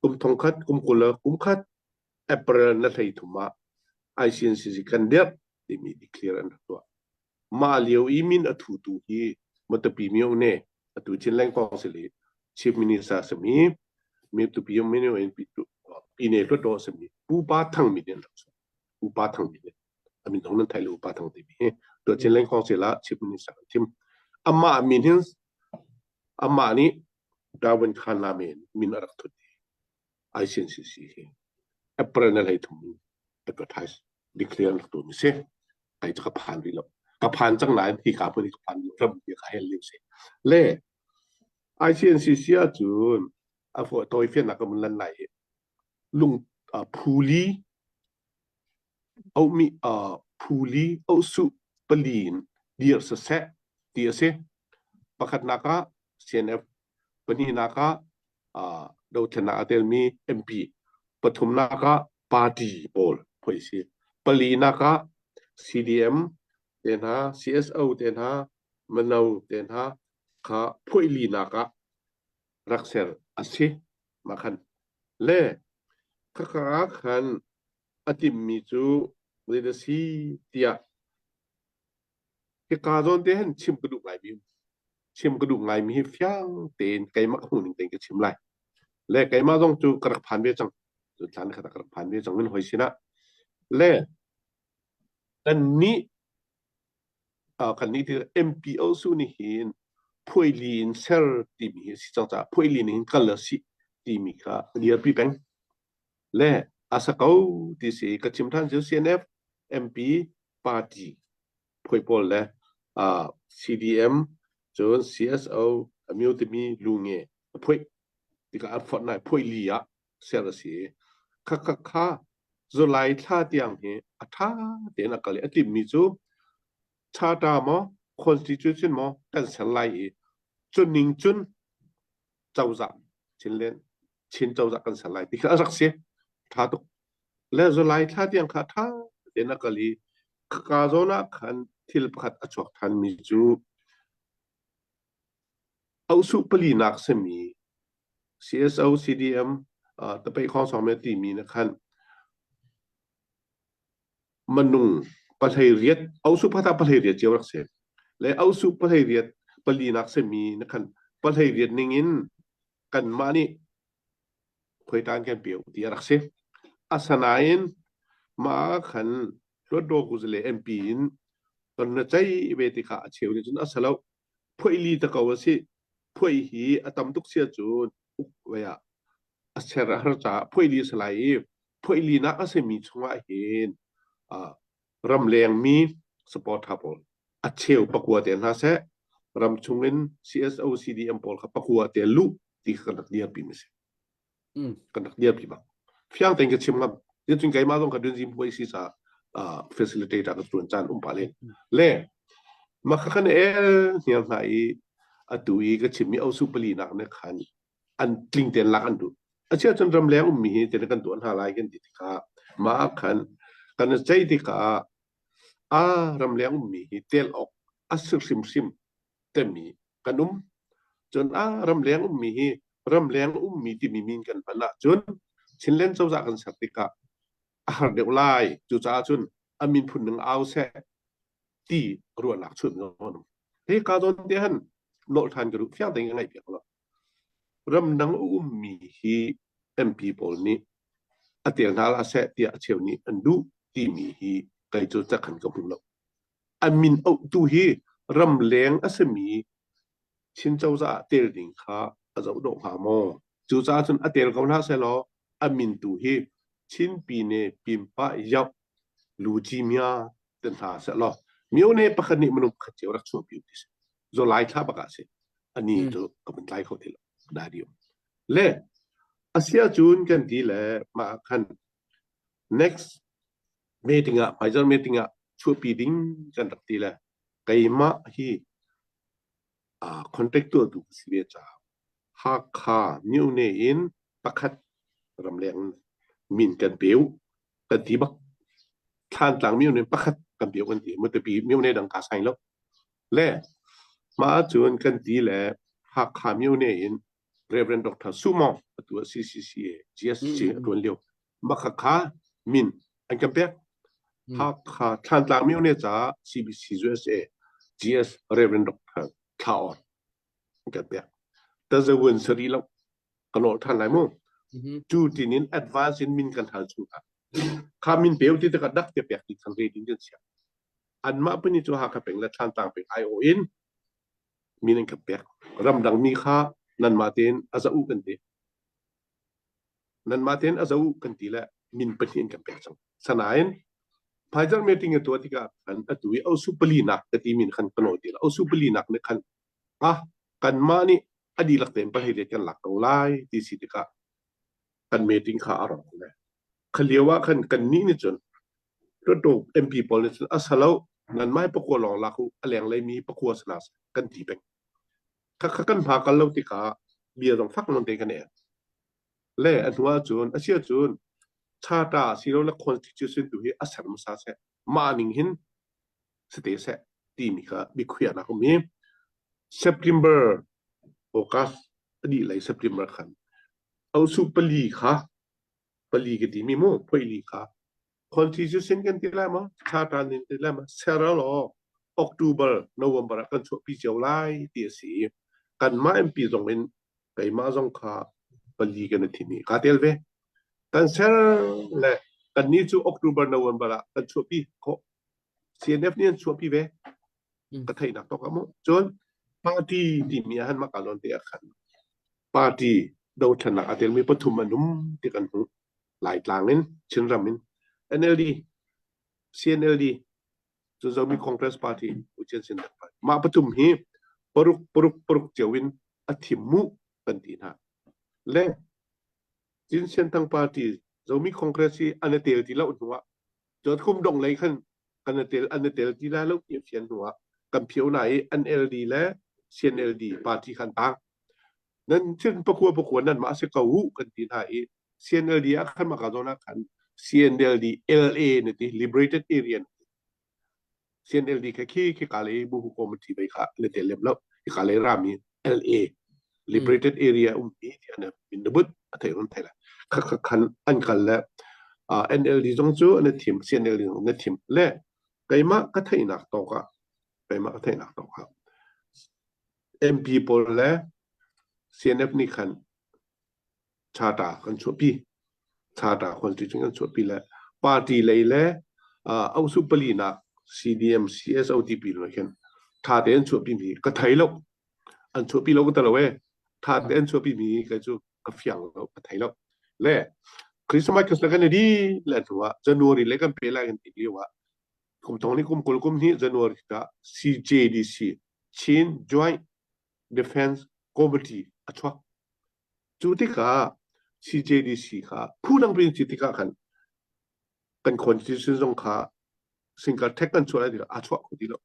kum thongkhat kum 20 le kum khat April na hlei thum ah ICNCC kan dirh timi declare an rak tuah. Mah lio i min a thutu hi Matupi Myone atu Chin Lengkong si li Chief Minister sami Matupi Myone in Pine Hluttaw sami Pu Pa Thang min in rak chuah. Pu Pa Thang min in a min zong nan thai lo Pa Thang timi hi to Chin Lengkong si la Chief Minister an thim. Amah min hin amah nih Darwin Khan la min min a rak thut ICNCC hi April na hlei thum in advertise declare rak tuah mi si. Kai cu ka phan rih lo. Ka phan cang nain hi ka hmun hi ka phan ram ti ka hel lio si. Le ICNCC ahcun a fo tawi fiannak ka mun lan lai i lung phuli auhmi phuli auhsuh pali in dir siseh ti a si. Pakhatnak ah CNF, pahnihnak ah dothlennak a telmi MP, pathumnak ah party pawl. phuai si. Palinak ah CDM te hna, CSO te hna, mano te hna kha phuai linak ah rak ser a si. Mah khan le khakha ah khan a timmi cu zei si tiah hika zawn te hin chim ka duh ngaimi chim ka duh ngaimi hi fiang tein keimah ka hmuh ning tein ka chim lai. Le keimah zong cu ka rak phan ve cang. Cu thlan khat ah ka rak phan ve cang min hoi sinah. Le kannih kannih ti MPO su nih hin phuaili in ser timi hi a si cang caah phuaili nih hin kal a si timi kha a dirpi peng. Le a sa ko ti si ka chim than cu CNF MP party phuai pawl le uh, CDM cun CSO amyo timi lu nge a phuai tikah an fonh nai phuai li ah ser a si kha kha kha July thla tiang hi a ṭha tein a kal i a timmi cu charter maw constitution maw kan ser lai i cu ning cun cozah Chinland Chin cozah kan ser lai ti kha a rak si ṭha tuk le July thla tiang kha ṭha tein a kal i khaka zawn ah khan thil pakhat a chuak ṭhanmi cu Auhsuh palinak simi CSO CDM uh, tapeih khawngsawng me timi na khan manung pahlei riat ausu phata pahlei riat cio rak si le ausu pahlei riat palinak simi na khan pahlei riat ning in kanmah nih khuaitan kan pio ti a rak si asanain mah khan Hluatdaw kuzale MP in kan na cei ve tikah a cheu nih cun a salo phuai li ta ko a si phuai hi a tam tuk sia cun uk ve ah a ser a har caah phuai li a si lai i phuai li nak a simi chungah hin ramleng mi supporter pawl a cheu pakua te hna seh ram chungin CSO CDM pawl kha pakua te luh ti kha kan rak dirpi mi si. Kan rak dirpi bak. Fiang tein ka chim ngam. Cun keimah zong ka dunzim huai si ca facilitator ka tuan caan um pa len. Le mah kha kan el hnial hna i atu i ka chimmi osu pali nak ne khan an tling tein lak an duh. Achia cun ramleng ummi hi tin kan tuah hna lai kan ti tikah mah khan kan cei tikah a ramleng ummi hi tel awk a si hrimhrim temi kan um. Cun a ramleng ummi hi ramleng ummi timi min kan hman ahcun Chinland cozah kan ser tikah a har deuh lai. Cucaah cun a min phun ning au seh ti ruahnak chunh zong Hi ka zawn te han nolh ṭhan ka duh fiang tein ka ngaih piak lo. Ramdang a ummi hi MP pawl nih a tel hna la seh tiah a cheu nih an duh timi hi kei cu cakhan ka hmu lo. A min auhtu hi ramleng a simi Chin cozah ah tel ding kha a zoh dawh hnga maw? Cucaah cun a tel ko hlah sehlaw a min tu hi Chin Pine Pimpa Yauh Luci Mya ti hna sehlaw myone pakhat nih minung pakhat cio rak chuahpi ti si. Zolai thla bak ah si. Ani cu ka vun tlai kho ti lo. Radio. Le asia cun kan ti le mah khan next meeting ah Pfizer meeting ah chuahpi ding kan rak ti le keimah hi contact tuahtu ka si ve caah Hakha myone in pakhat ramleng min kan peu kan ti bak Thlantlang myone pakhat kan peu kan ti Matupi myone dang ka sai lo le mah ahcun kan ti le Hakha myone in Reverend Dr. Sumo atu CCCA GSC a tuan lio Makhakha min an kan pek Hakha Thlantlang myone ca CBC USA GS Reverend Dr. Thla Awn an kan pek tazawun sari lo ka lol than lai mu cu tin in advance in min kan hal chung kha min peu ti ka dak te pek ti khan rating kan sia anmah pani cu Hakha peng le Thlantlang peng IO in min an kan pek ramdang mi kha nanmah tein a za u kan ti nanmah tein a za u kan ti le min pahnih an kan pek cang sanain Pfizer meeting a tuah tikah khan atu i osu pali nak ka ti min khan ka nawl ti la osu pali nak nih khan ah kanmah nih a dihlak tein pahei let kan lak ko lai ti si tikah kan meeting kha a rawk le kha lio ah khan kan nih nih cun Hluttaw MP pawl nih cun a salo nan mai pakua lawng lak u a lenglei mi pakua sana kan ti peng kha kha kan hma kal lo tikah bia zong fak non te kan en le a hnu ah cun a sia cun Charter asilole constitution tu hi a ser hmasa seh. Mah ning hin si te seh timi kha biakhiahnak um i September August a dih lei September khan osu pali kha pali ka timi mu phoili kha constitution kan ti lai maw charter nin ti lai maw ser law October November ah kan chuahpi cio lai ti a si i kanmah MP zong in keimah zong kha pali kan i thim i kaa tel ve kan ser le kannih cu October November ah kan chuahpi khawh CNF nih an chuahpi ve ka theihnak tawk ah mu cun party timi ah han mah ka lon te ah khan party dothlennak a telmi pathum an um ti kan hmuh Laitlang in Chinram in NLD CNLD cu Zomi Congress Party Ucian Sin Party mah pathum hi paruk paruk paruk cio in a thim mu kan ti hna le Chin Siantang Party Zomi Congress hi an i tel ti lo hnu ah cun kum dong lei khan kan i tel an i tel ti lai lo ti fian hnu ah kan phio na i NLD le CNLD party khan tang nan chin pakua pakua nan mah si ko u kan ti hna i CNLD ah khan maka zawn ah khan CNLD LA na ti Liberated Area na ti CNLD kha khi khi ka le bu committee bai kha le te lem lo ka le rami LA Liberated Area um ti ti an min na but a thei run thei la kha kha khan an kal le NLD zong cu an thim CNLD zong na thim le keimah ka theihnak tawk ah keimah ka theihnak tawk ah MP pawl le CNF nih khan charter kan chuahpi charter constitution kan chuahpi le party lei le ausu pali nak CDM CSOTP lo khin tha te an chuahpi mi ka thei lo an chuahpi lo ka ta lo e tha te an chuahpi mi ka cu ka fiang lo ka thei lo le Christmas kan kan di le hnu ah January le kan pe lai kan ti lio ah kum thong ni kum kul kum hnih January ka CJDC Chin Joint Defense Committee a chuak Cu tikah CJDC kha phu dang pin si tikah khan kan constitution zong kha single tax kan chuah lai tikah aa chuah kho ti lo.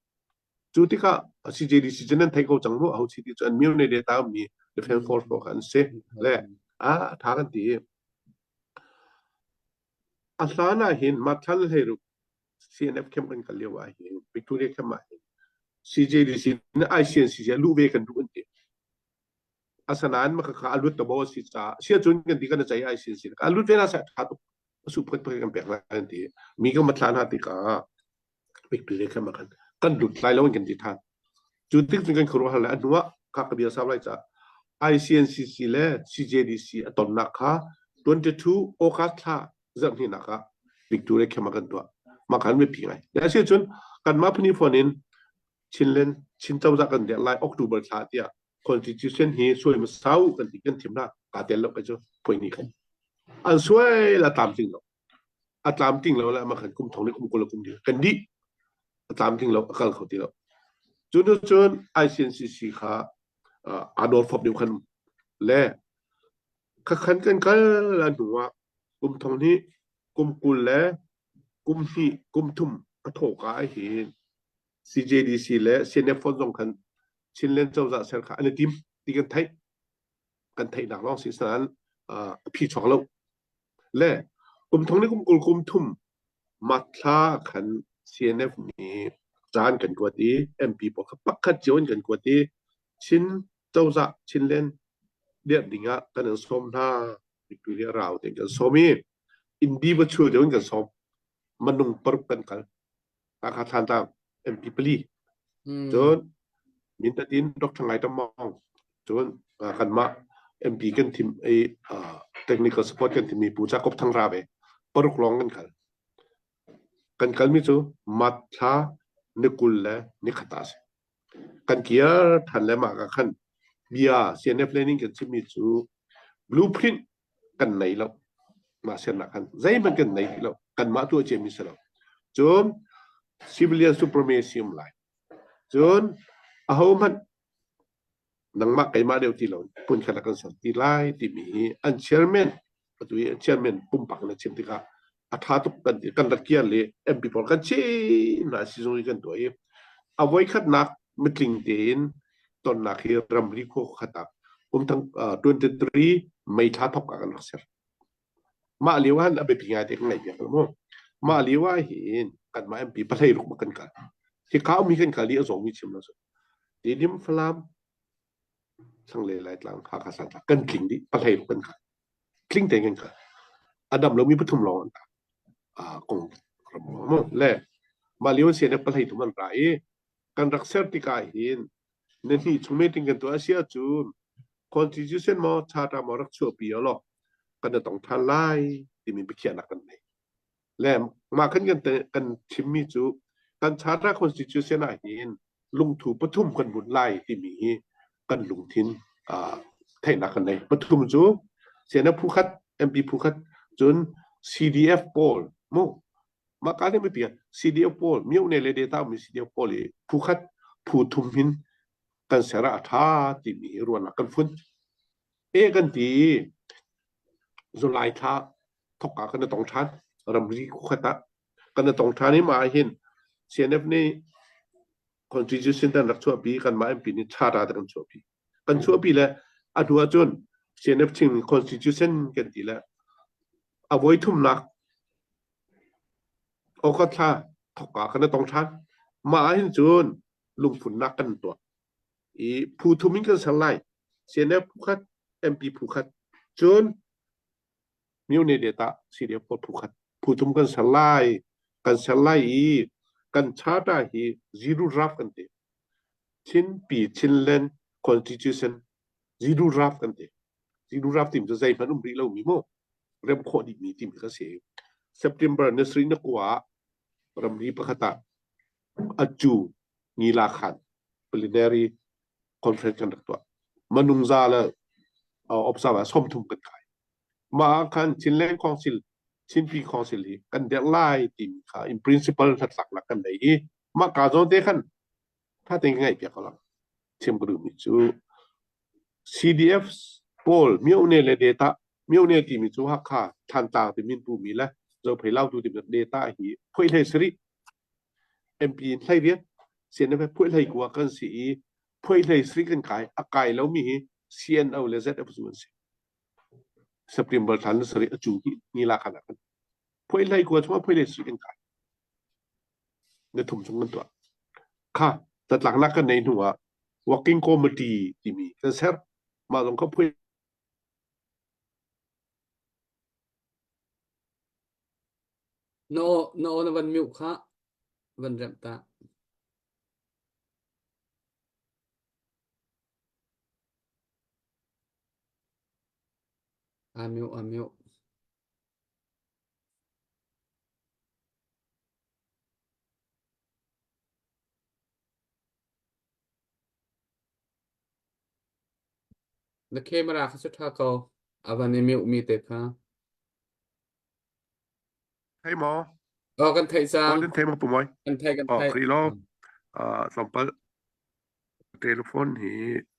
Cu tikah CJDC cu nan thei ko cang mu ho si ti cu an myo ne data mi defense force ko kha an si le a tha kan ti. A hlan ah hin Mathlan hlei CNF camp kan kal lio ah hin Victoria camp ah hin CJDC na ICNCC luh ve kan duh an ti. Asanain maka kha a lut ta bo a si caah sia cun kan ti kan cei ai sin sin a lut ve na sa tha tuk a su phat phat kan pek lai an ti mi kan matla hna tikah big le khan kan kan lut lai lo kan ti than cu tik cun kan khuaruah hal le a hnuah kha ka bia sau lai ca ICNCC le CJDC a tonnak kha 22 August thla zarh hnihnak ah Victoria camp ah kan tuah mah khan mipi ngai le asi cun kanmah phuni phone in Chinland Chin cozah kan dirh lai October thla tiah constitution hi suai masau kan ti kan thim na ka tel lo kai cu poi ni khan an suai la tlam ting lo a tlam ting lo la ma khan kum thong ni kum kul kum di kan di a tlam ting lo a kal kho ti lo cu nu cun ICNCC kha a dor fop deuh khan le kha khan kan kal la hnu ah kum thong ni kum kul le kum hnih kum thum a thawka hin CJDC le CNF phone zong khan Chinland cozah ser kha an i tim ti kan theih kan theihnak lawng si sanan a phi chuak lo le kum thong ni kum kul kum thum matthla khan CNF nih caan kan kuat i MP pawl kha pakhat cio in kan kuat i Chin cozah Chinland dirh ding ah kan in sawm hna Victoria rau te kan sawm i Indi va chul deuh in kan sawm manung paruk kan kal Hakha Thlantlang MP pali cun Mindat in Dr. Ngai Tam Mawng cun kanmah MP kan thim i technical support kan thimmi Pu Jacob Thang Ra ve paruk lawng kan kal kan kalmi cu mat thla ni kul le ni khat ah a si kan kir than le mah ka khan bia CNF learning kan chimmi cu blueprint kan nei lo mah siannak khan zeihmanh kan nei ti lo kanmah tuah ciami si lo cun civilian supremacy um lai cun ahohmanh nangmah keimah deuh ti lo hmunkhat ah kan ser ti lai timi hi an chairman atu i chairman pumpak na chim tikah a tha tuk kan ti kan rak kiar le MP pawl kan chin hna sizung i kan tuah i a voikhatnak mitling tein tonnak hi ramri khua khat ah kum thang 23 May thla thok ah kan rak ser. Mah lio ah a biapi ngai te kan ngaih piak mu. Mah lio ah hin kanmah MP pahlei ruk kan kal. Hi ka um hi kan kal i a zawng mi chim lo. Tidim Falam Thlanglei Laitlang Hakha Santlang kan tling dih pahlei ruk kan kal. Tling tein kan kal. A dam lomi pathum lawng an ta. Kong ram mu. Le mah lio sian pahlei thum an ra i kan rak ser tikah hin na hni chung meeting kan tuah a si ahcun constitution maw charter maw rak chuahpi law kan i tong ṭhan lai timi biakhiahnak kan nei. Le mah kan kan kan chimmi cu kan charter constitution ah hin lungthu pathum kan bunh lai timi hi kan lungthin uh, theihnak kan nei. Pathum cu CNF phu khat, MP phu khat, cun CDF pawl mu mah ka nih mipi CDF pawl myone le data mi CDF pawl i phu khat phu thum hin kan ser ah a ṭha timi hi ruahnak kan fun. E kan ti i July thla thokka kan i tong ṭhan ramri khuakhat ah kan i tong ṭhan i mah ah hin CNF nih constitution tan rak chuahpi kanmah MP nih charter te kan chuahpi kan chuahpi le a hnu ahcun CNF ching constitution kan ti le a voi thumnak August thla thokka kan i tong ṭhan mah ah hin cun lungphunnak kan tuah i phu thum in kan ser lai CNF phu khat MP phu khat cun Myone data CDF pawl phu khat phu thum kan ser lai kan ser lai i kan charter hi zero draft kan ti Chin pi Chinland Constitution zero draft kan ti zero draft tim cu zeihmanh um rih lomi mu rem khawh dihmi timi kha si September ni sarih na kua ah ramri pakhat ah acu ngila khan plenary conference kan rak tuah manung za le observer 30 kan kai mah ah khan Chinland Council Chinpi Council hi kan derh lai timi kha in principle hnatlaknak kan nei i mah ka zawn te khan tha tein ka ngaih piak ko lo chim ka duhmi cu CDF pawl myone le data myone timi cu Hakha Thantlang ti min pumi le Zophei Lautu timi data hi phuai hlei sarih MP in hlei riat CNF phuai hlei kua kan si i phuai hlei sarih kan kai a kai lomi hi CNO le ZF cu an si September thla ni sarih a cu hi ni la khan ah kan phuai hlei kua chungah phuai hlei sarih kan kai na thum chung kan tuah kha tatlaknak kan nei hnu ah working committee timi kan ser mah zong kha phui Na aw na aw na van mute kha van remh ta. A mute a mute. Na camera kha cu ṭha ko. A van i mute mi te kha. Thei maw? Oh, kan theih Aw, cang. nan thei maw pu Mawi? Kan theih, kan Aw, theih. khrih law. Ah, tlawmpal telephone hi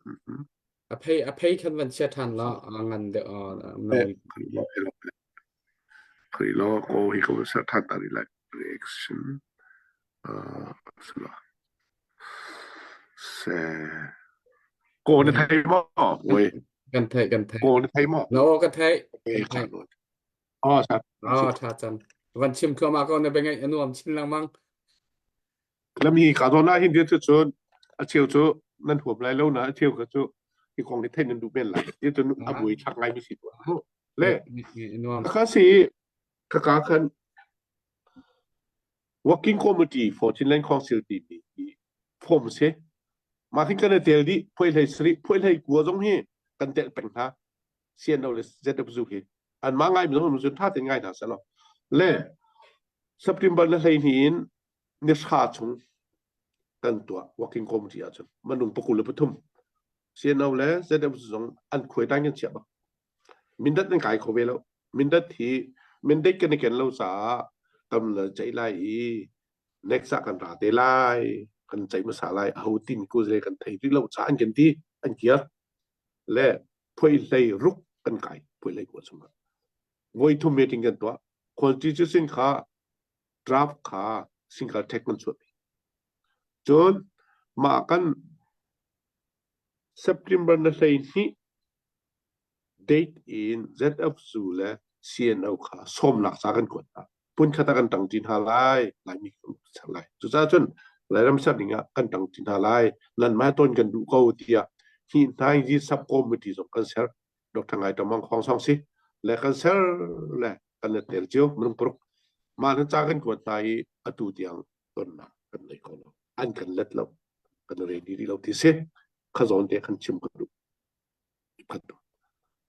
mhm. A phei a phei khan van chia ṭhan law a ngan deuh uh, na Eh, mui. khrih law, khrih law, ko hi ko ser ṭhan ta rih lai. Reaction. Ah, sila. Se. Ko na thei maw? Oi. Kan theih, kan theih. Ko na thei maw? Na aw ka theih. Eh, Kan theih. kha. Oh, sa. Oh, ṭha cang. Van chim thluahmah ko na bia ngaih a nuam chin lengmang. Lami ka zawn ah hin dir cu cun a cheu cu nan huam lai lo na a cheu kha cu hi kong hi theih nan duh men lai. Ti cun a buai thlak ngai mi si tuah. Le Nuam. kha si khaka khan Working Committee for Chinland Council timi hi form si. Mah hin kan i tel dih phuai hlei sarih phuai hlei kua zong hi kan telh peng hna. CNO le ZWU hi anmah ngai mi zong cun ṭha tein ngai hna seh law le September na 12 in ni hra chung kan tuah working committee ahcun minung 23 CNO le ZWU zong an khuai tang kan chiah bak mindat nan kai kho ve lo mindat hi mindat kan i ken lo caah kan la ceih lai i next ah kan ra te lai kan ceih hmasa lai aho tin ku ze kan thei rih lo caah an kan ti an kir le phuai hlei ruk kan kai phuai hlei kua chungah voi thum meeting kan tuah constitution kha draft kha single text kan chuah cun mah kan September na 12 date in ZF zu le CNO kha sawmnak ca kan kuat hna. Phunkhat ah kan ṭangṭi hna lai, Laimi kan ser lai. Cucaah cun Lairam ser ding ah kan ṭangṭi hna lai, nanmah tawn kan duh ko tiah hi hnaingzi sub committee zong kan ser. Dr. Ngai Tawng Mang Khawng Song si le kan ser le kan let tel cio minung paruk. Mah na ca kan kuat hna i atu tiang tonnak kan nei kho lo. An kan let lo. Kan ready rih lo ti si. Kha zawn te kan chim ka duh.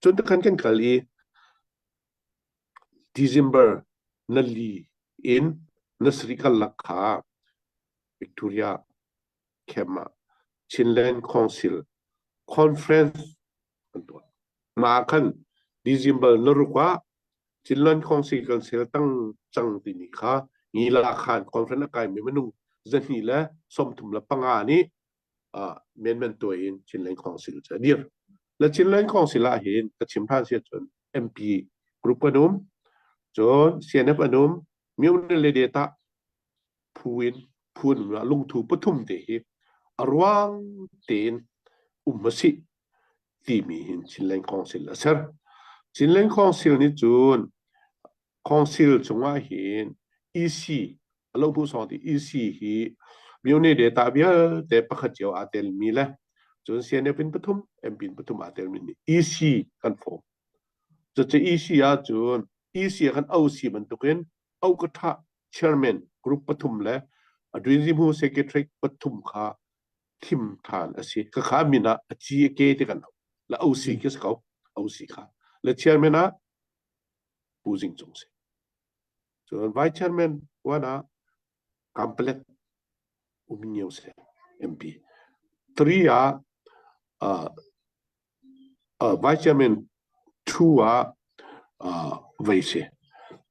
Cun takhan kan kal i December na li in na sarih karlak kha Victoria camp ah Chinland Council Conference an tuah. Mah ah khan December na ruk ah Chinland Council kan sel tang cang timi kha Ngila Khan conference a kaimi minung 235 nih amendment tuah in Chinland Council cu a dir. Le Chinland Council ah hin ka chim than si ahcun MP group an um, cun CNF an um, Myone le Data phu in phu an um lungthu pathum te hi a ruang tein um a si timi hin Chinland Council a ser. Chinland Council nih cun Council chungah hin EC a lo hmuh sawng ti EC hi myone data vialte pakhat cio aa telmi le cun CNF in pathum MP in pathum aa telmi nih EC kan form. Cucu EC ah cun EC ah khan OC bantukin Okatha chairman group pathum le Adwinzimu secretary pathum kha thim than a si. Khakha min ah a G a K ti kan la OC khi si ko OC kha. Le chairman ah Pu Zing Cung si. Cun Vice Chairman wan ah Kampalet Uminyo si MP. 3 ah uh, uh, Vice Chairman 2 ah uh, vei si.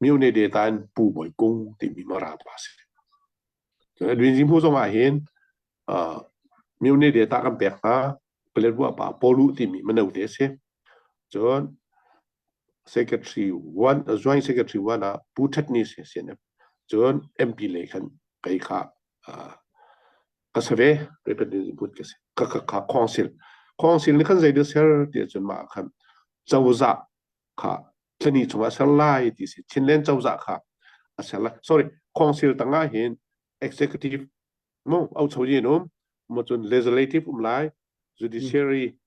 Myone data in Pu Bawi Kung timi Mara pa si. Edwin Zing Hu zong ah hin uh, Myone data kan pek hna Paletwa pa Pawlu timi mano te si. Cun secretary one joint secretary one ah Pu That Ni si CNF. Cun MP lei khan kei kha ka si ve representative input ka si. Ka ka ka council. Council nih khan zei dah ser ti ahcun mah khan cozah kha thlani chungah ser lai ti si. Chinland cozah kha a ser lai. Sorry, council tangah hin executive mu au cho yin um mo cun legislative um lai judiciary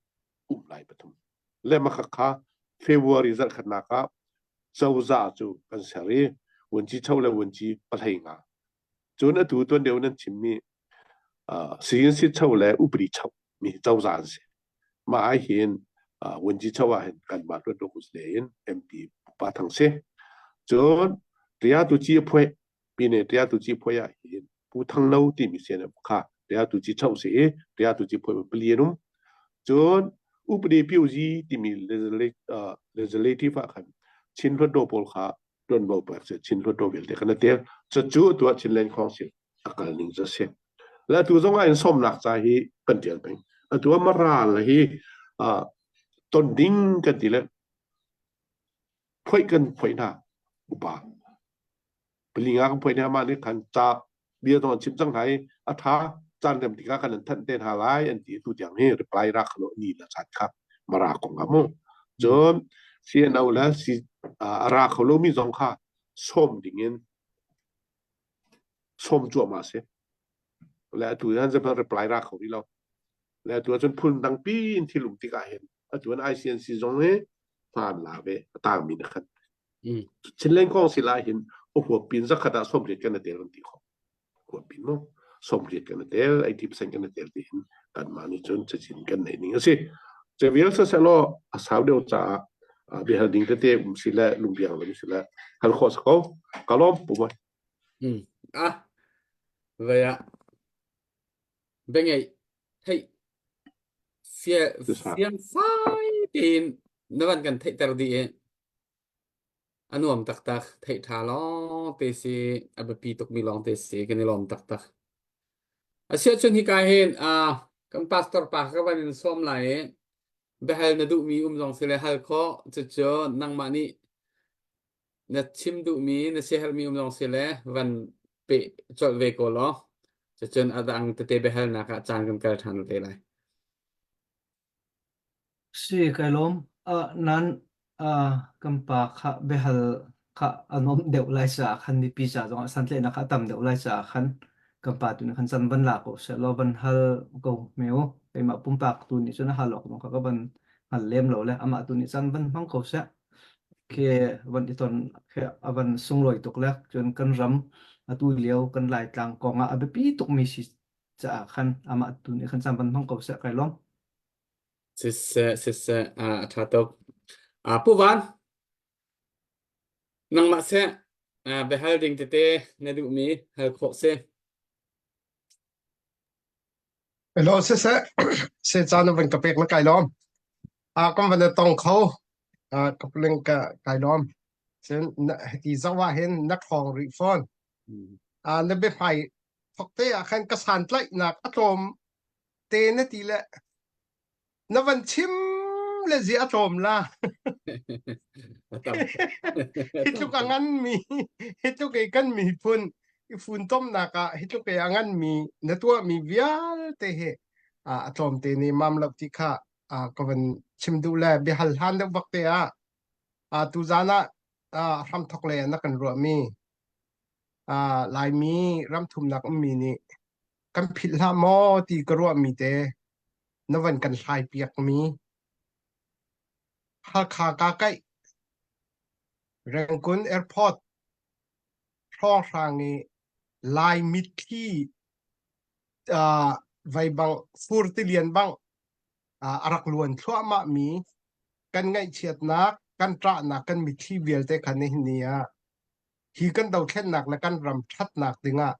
um lai pathum le ma kha February zarh khatnak ah cozah cu kan ser i vunci cho le vunci pahlei nga cun atu tuan deuh nan chimmi siyin cho le upadi cho mi cozah an si mah ai hin vunci cho ah hin kanmah luat le in MP pa thang si cun ria tu chi phuai pine tia tu chi phoi ah hin pu thang lo timi sian kha tia tu chi chau si i tia tu chi phoi pali an um cun upadi piuzi timi legislative ah khan Chin Hluttaw pawl kha tuanvo pek se Chin Hluttaw vialte khan a tel cucu tuah Chinland Council a kal ning cu si le atu zong ah in sawmnak ca hi kan tial peng atu ah maral hi ton ding kan ti le phoi kan phoi hna upa Palinga kan phuai hna mah nih khan ca bia zong an chim cang hna i a ṭha caan rem tikah kan an thanh te hna lai an ti tu tiang hi reply ra khalo ni la caan kha mara kong ah mu cun CNO le C a ra kho lomi zong kha sawm ding in sawm cuahmah si le atu han zephal reply ra kho rih lo le atu ahcun phun dangpi in thil um tikah hin atu an ICNC zong hi hmaan la ve a tangmi na khan Chinland Council ah hin a huap pin zakhat ah 80 kan tel kan ti kho. Huap pin mu 80 kan tel 80% kan tel ti hin kanmah nih cun cacin kan nei ning a si. Cevial siselaw a sau deuh caah biahal ding tete um si le lungbiang lam si le hal khawh sa ko. Ka lawm pu mai. Ah, vei ah biangeih theih fiangfai tein na van kan theihter dih i A nuam taktak. Theih ṭha lawngte si. A biapi tukmi lawngte si. Kan i lawm taktak. Asiahcun hika hin uh, kan pastor pa ka van in sawm lai i biahal na duhmi um zong si le hal khawh. Cucu nangmah nih na chim duhmi, na siaherhmi um zong si le van peh colh ve ko law. Cucun a dang tete biahalnak ah caan kan kal ṭhan te lai. Si, kai lawm. Uh, nan. Ah, kan pa kha biahal kha a nuamh deuh lai caah khan mipi ca zongah santlaihnak kha a tam deuh lai caah khan kan pa tu nih khan can van la ko sehlaw van hal ko hme u. Keimah pumpak tu nih cun a hal awk zong kha ka van hngal lem lo le amah tu nih can van hmang ko seh. Khi van i ton khi a van sunglawi tuk le cun kan ram atu lio kan Laitlang kong ah a biapi tukmi si caah khan amah tu nih khan caan van hmang ko seh kai lawm. Siseh, siseh, ah, a ṭha tuk. Ah, Pu Van, nangmah seh, ah, biahal ding tete na duhmi hal khawh si. Hello, siseh, se caan na van ka pek na kai lawm. Ah, kan van tong kho. Ah, ka puling ka kai lawm. Cun na hiti zoh ah hin na ṭhawng rih fawn. Ah, na biahmai thok te ah khan ka santlaihnak a tlawm te na ti le na van chim le zi a tlawm la. Hi tluk a ngan mi hi tluk i kan miphun i funtomnak ah hi tluk i a ngan mi na tuah mi vialte hi a tlawm te ni mam lo ti kha ka van chim duh le biahal hlan deuh bak te ah tu zan ah hramthok le na kan ruah mi Laimi ramthumnak ummi nih kan philh hlah maw ti ka ruah mi te na van kan hlai piak mi Halkha ka kaih Rangoon Airport hrawnghrang i Lai mitthli uh, vai bang fur tilian bang uh, a rak luan thluahmah mi kan ngaihchiatnak kan ṭahnak kan mitthli vialte kha nihin ni ah hi kan dothlennak le kan ram ṭhatnak dingah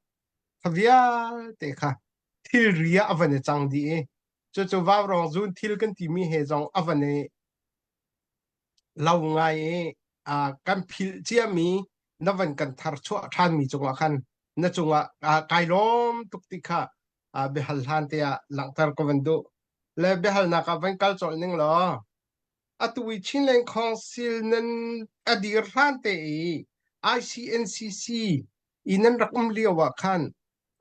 kha vialte kha thilri ah a van i cang dih i cucu vaurawng zun thil kan timi he zong a van i lo ngai i uh, kan philh ciami na van kan thar chuah ṭhanmi cungah khan na cungah uh, kai lawm tuk ti kha uh, biahal hlan te ah langhter ka van duh le biahalnak ah van kal colh ning law atu i Chinland Council nan a dir hlan te i ICNCC i nan rak um lio ah khan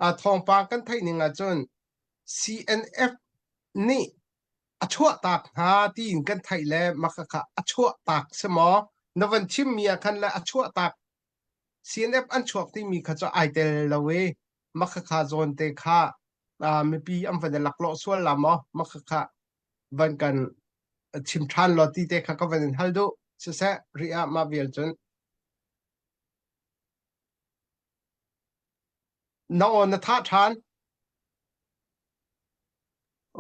uh, thawngpang kan theih ning ahcun CNF nih a chuahtak hna tiin kan theih le maka kha a chuahtak si maw na van chimmi ah khan le a chuahtak CNF an chuak timi kha cu ai tel lo i maka kha zawn te kha uh, mipi an van i laklawh sual la maw maka kha van kan chim ṭhan law ti te kha ka van in hal duh siseh ri ah mah vial cun Na aw na thah ṭhan.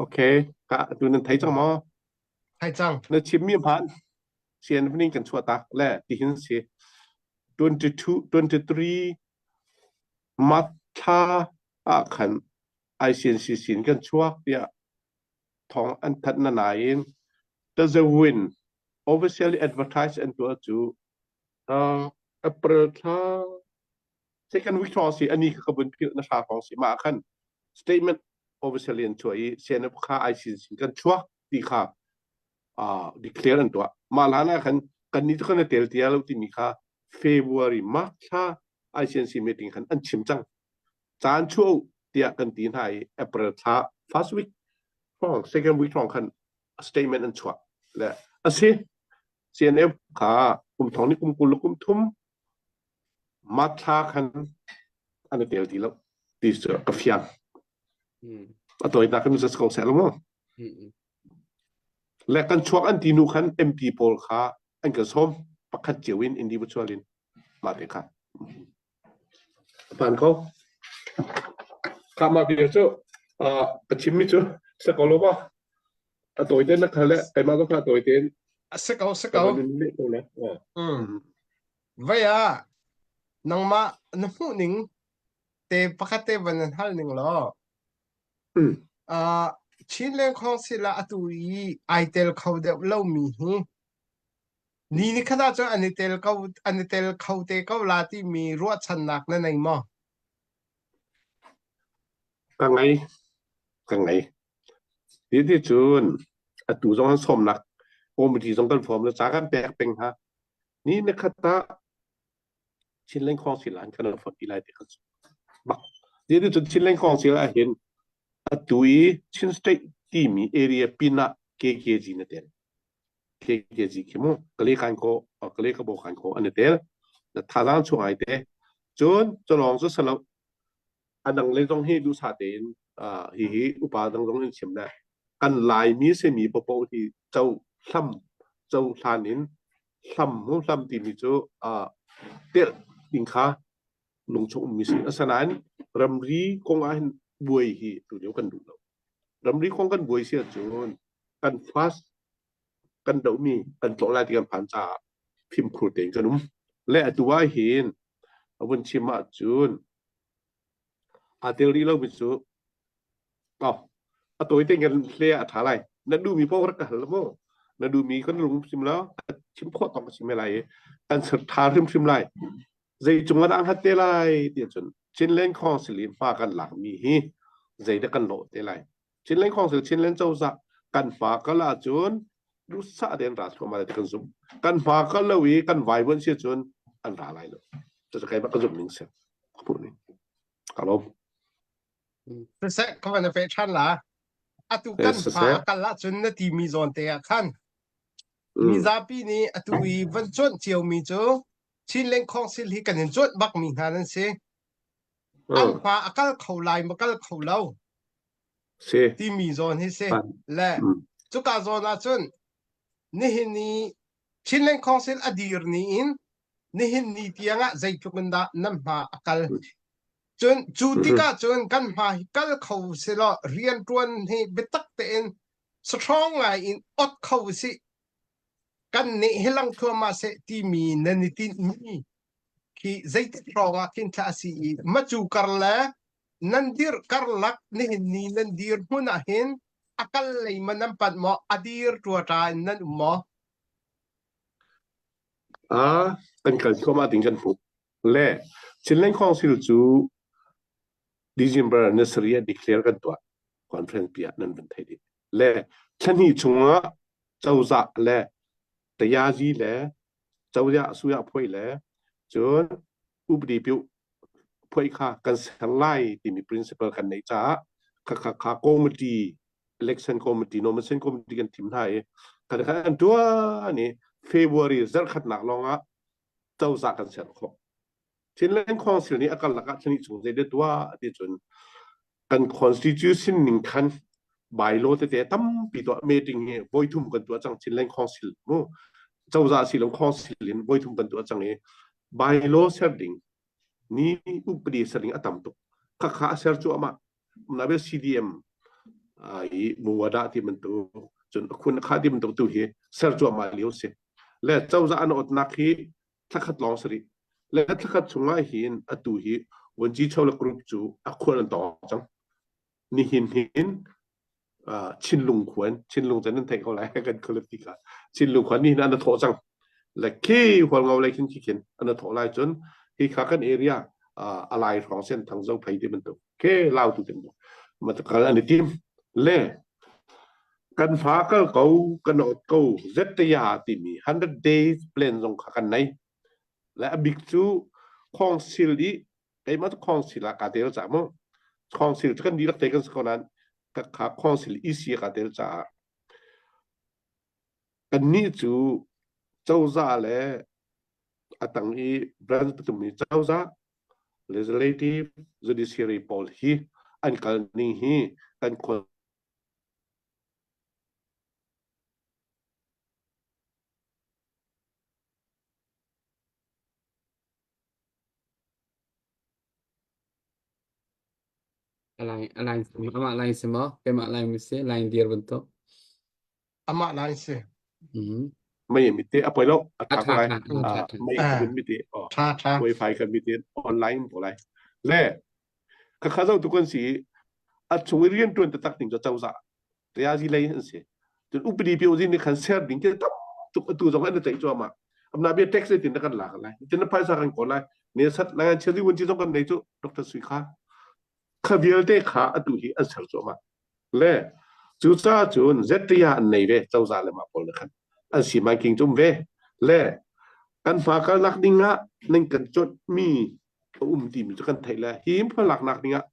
Okay, ka tu nan thei cang maw? Thei cang. Na chimmi hmaan sian ning kan chuah tak le tihin si 22 23 March thla ah khan ICNCC in kan chuak tiah thong an thanh na nain tazawin officially advertise an tuah cu uh, April thla second week hrawng si ani kha ka vun philh na hra hrawng si mah khan statement officially an chuah i CNF kha ICC kan chuak ti kha uh, declare an tuah mah hlan ah khan kan ni cu kan tel tia lo timi kha February March thla ICNC meeting khan an chim cang caan chuah tiah kan ti hna i April thla first week hrawng second week hrawng khan statement an chuah le asi CNF kha kum thong ni kum kul le kum thum Mathla khan an i tel ti lo ti cu ka fiang. A tawinak in just ko seh lo mu. Le kan chuak an ti nu khan MP pawl kha an kan sawm pakhat cio in individual in mah te kha. Pan ko. Kha mah bia cu ka chimmi cu se ko lo ma. A tawi ten na khal le keimah zong kha a tawi ten. A se ko se ko. Mm. Vei ah nangmah na hmuhning te pakhat te van in hal ning law uh, Chinland Council ah atu i ai tel kho deuh lomi hi ni ni khat ahcun an i tel ko an i tel kho te ko la timi ruahchannak na nei maw? Ka ngei ka ngei. Ti ti cun atu zong an sawmnak committee zong kan form le ca kan pek peng hna. Ni na khat ah Chinland Council an kan fonh ti lai ti kha bak. Ti ti cun Chinland Council ah hin atu i Chin State timi area pin ah KKG na tel. KKG khi mu kale kan ko kale ka bo kan ko an i tel na thazaang chung ai te cun culawng cu salo a dang le zong hi duhsah tein hi hi upa dang zong in chim le kan Laimi simi popo hi co hlam co hlan in hlam mu hlam timi cu telh ding kha lungchung ummi si. Asinain ramri kong ah hin buai hi tu lio kan duh lo. Ramri kong kan buai si ahcun kan fast kan dohmi kan tlawh lai ti kan phan caah fimkhur tein kan um. Le atu ah hin a vun chim ahcun aa tel rih lomi cu oh, a tawi tein kan hle a ṭha lai. Na duhmi paoh rak ka hal mu. Na duhmi kan lung chim la, chim khawh tawk ka chim lai i kan ser ṭha hrimhrim lai. Zei cung ah dah an hat te lai ti ahcun Chinland Council i hma kan lakmi hi zeidah kan lawh te lai. Chinland Council Chinland cozah kan hma kal ahcun duhsah tein ra thluahmah lai ti kan zumh. Kan hma kal lo i kan vaivuan si ahcun an ra lai lo. Cucu keimah ka zumh ning si. Ka hmuh ning. Ka lawm. Siseh, ka van pe ṭhan la. Atu kan hma a kal ahcun na timi zawn te ah khan mizapi nih atu i van cuanh ciomi cu Chinland Council hi kan in cuanh bakmi hna nan si. An hma a kal kho lai ma kal kho lo Si. timi zawn hi si. Le cuka zawn ahcun nihin ni Chinland Council a dir ni in nihin ni tiang ah zeitluk in dah nan hma a kal. Cun cu tikah cun kan hma hi kal kho silaw rianṭuan hi biatak tein saṭhawng ngai in ot kho usih kan nih hi lang thluahmah seh timi nan i tinhmi khi zeitik hrawng ah khin thla a si i macu kar le nan dir karlak nihin ni nan dir hmun ah hin a kal lei ma nan panh maw a dir ṭuaṭa in nan um maw Ah, kan kal thluahmah ding kan hmuh. Le Chinland Council cu December ni sarih ah declare kan tuah. Conference pi ah nan van thei dih. Le thla hnih chungah cozah le tayazi le cozah suya phuai le cun upadi piu phuai kha kan ser lai timi principle kan neih caah kha kha kha committee election committee nomination committee kan thim hna i kan khan an tuan i February zarkhatnak lawngah cozah kan ser khawh Chinland Council nih a karlak ah thani chung zei de tuah ti cun kan constitution ning khan bylaw tete tampi tuah meeting hi voi thum kan tuah cang Chinland Council mu cozah si lo council in voi thum kan tuah cang i bylaw ser ding ni upadi ser ding a tam tuk khakha a ser cu ama na be CDM i muwada ti bantuk cun khun kha ti bantuk tu hi ser cu ama lio si le cozah an otnak hi thlakhat lawng si rih. Le thlakhat chungah hin atu hi Wanci Chola Group cu a khual an tawng cang. Nihin hin Chinlung khuan, Chinlung cu nan theih ko lai kan khualipi kha. Chinlung khuan nihin an thawh cang. Le khi hualngo lei khin khi khin an thawh lai cun hi kha kan area a lai hrawng sen thang zo phei ti bantuk ke lau tu tin matakal an i tim le kan fa kal ko kan ot ko zettaya timi 100 days plan zong kha kan nei le a bik cu council i keimah cu council ah kaa tel ca mu council cu kan dihlak te kan si ko nain ka kha council EC ka tel caah kannih cu cozah le a tang i branch pathum i cozah legislative judiciary pawl hi an kal ning hi kan khua Alain alain amah lain si maw keimah lain mi si lain dir bantuk amah lain si mei mi te a poi lo a tha ko lai mei kan mi te tha tha wifi kan mi te online ko lai le kha kha zo tu kan si a chung i rian tuan taktak ding cu cozah tayazi lei an si cun upadi pio zin nih khan ser ding khi tam tuk atu zong an ceih cuahmah amna bia tax tin na kan lak lai tin na phaisa kan kawl lai ne sat langan chezi wun chi zong kan nei cu Dr. Sui kha kha vialte kha atu hi an ser cuahmah le cucaah cun ZTIA an nei ve cozah le mah pawl nih khan an si king cum ve le kan hma kalnak ding ah nan kan chawnh mi a um timi cu kan theih le hi hmalaknak ding ah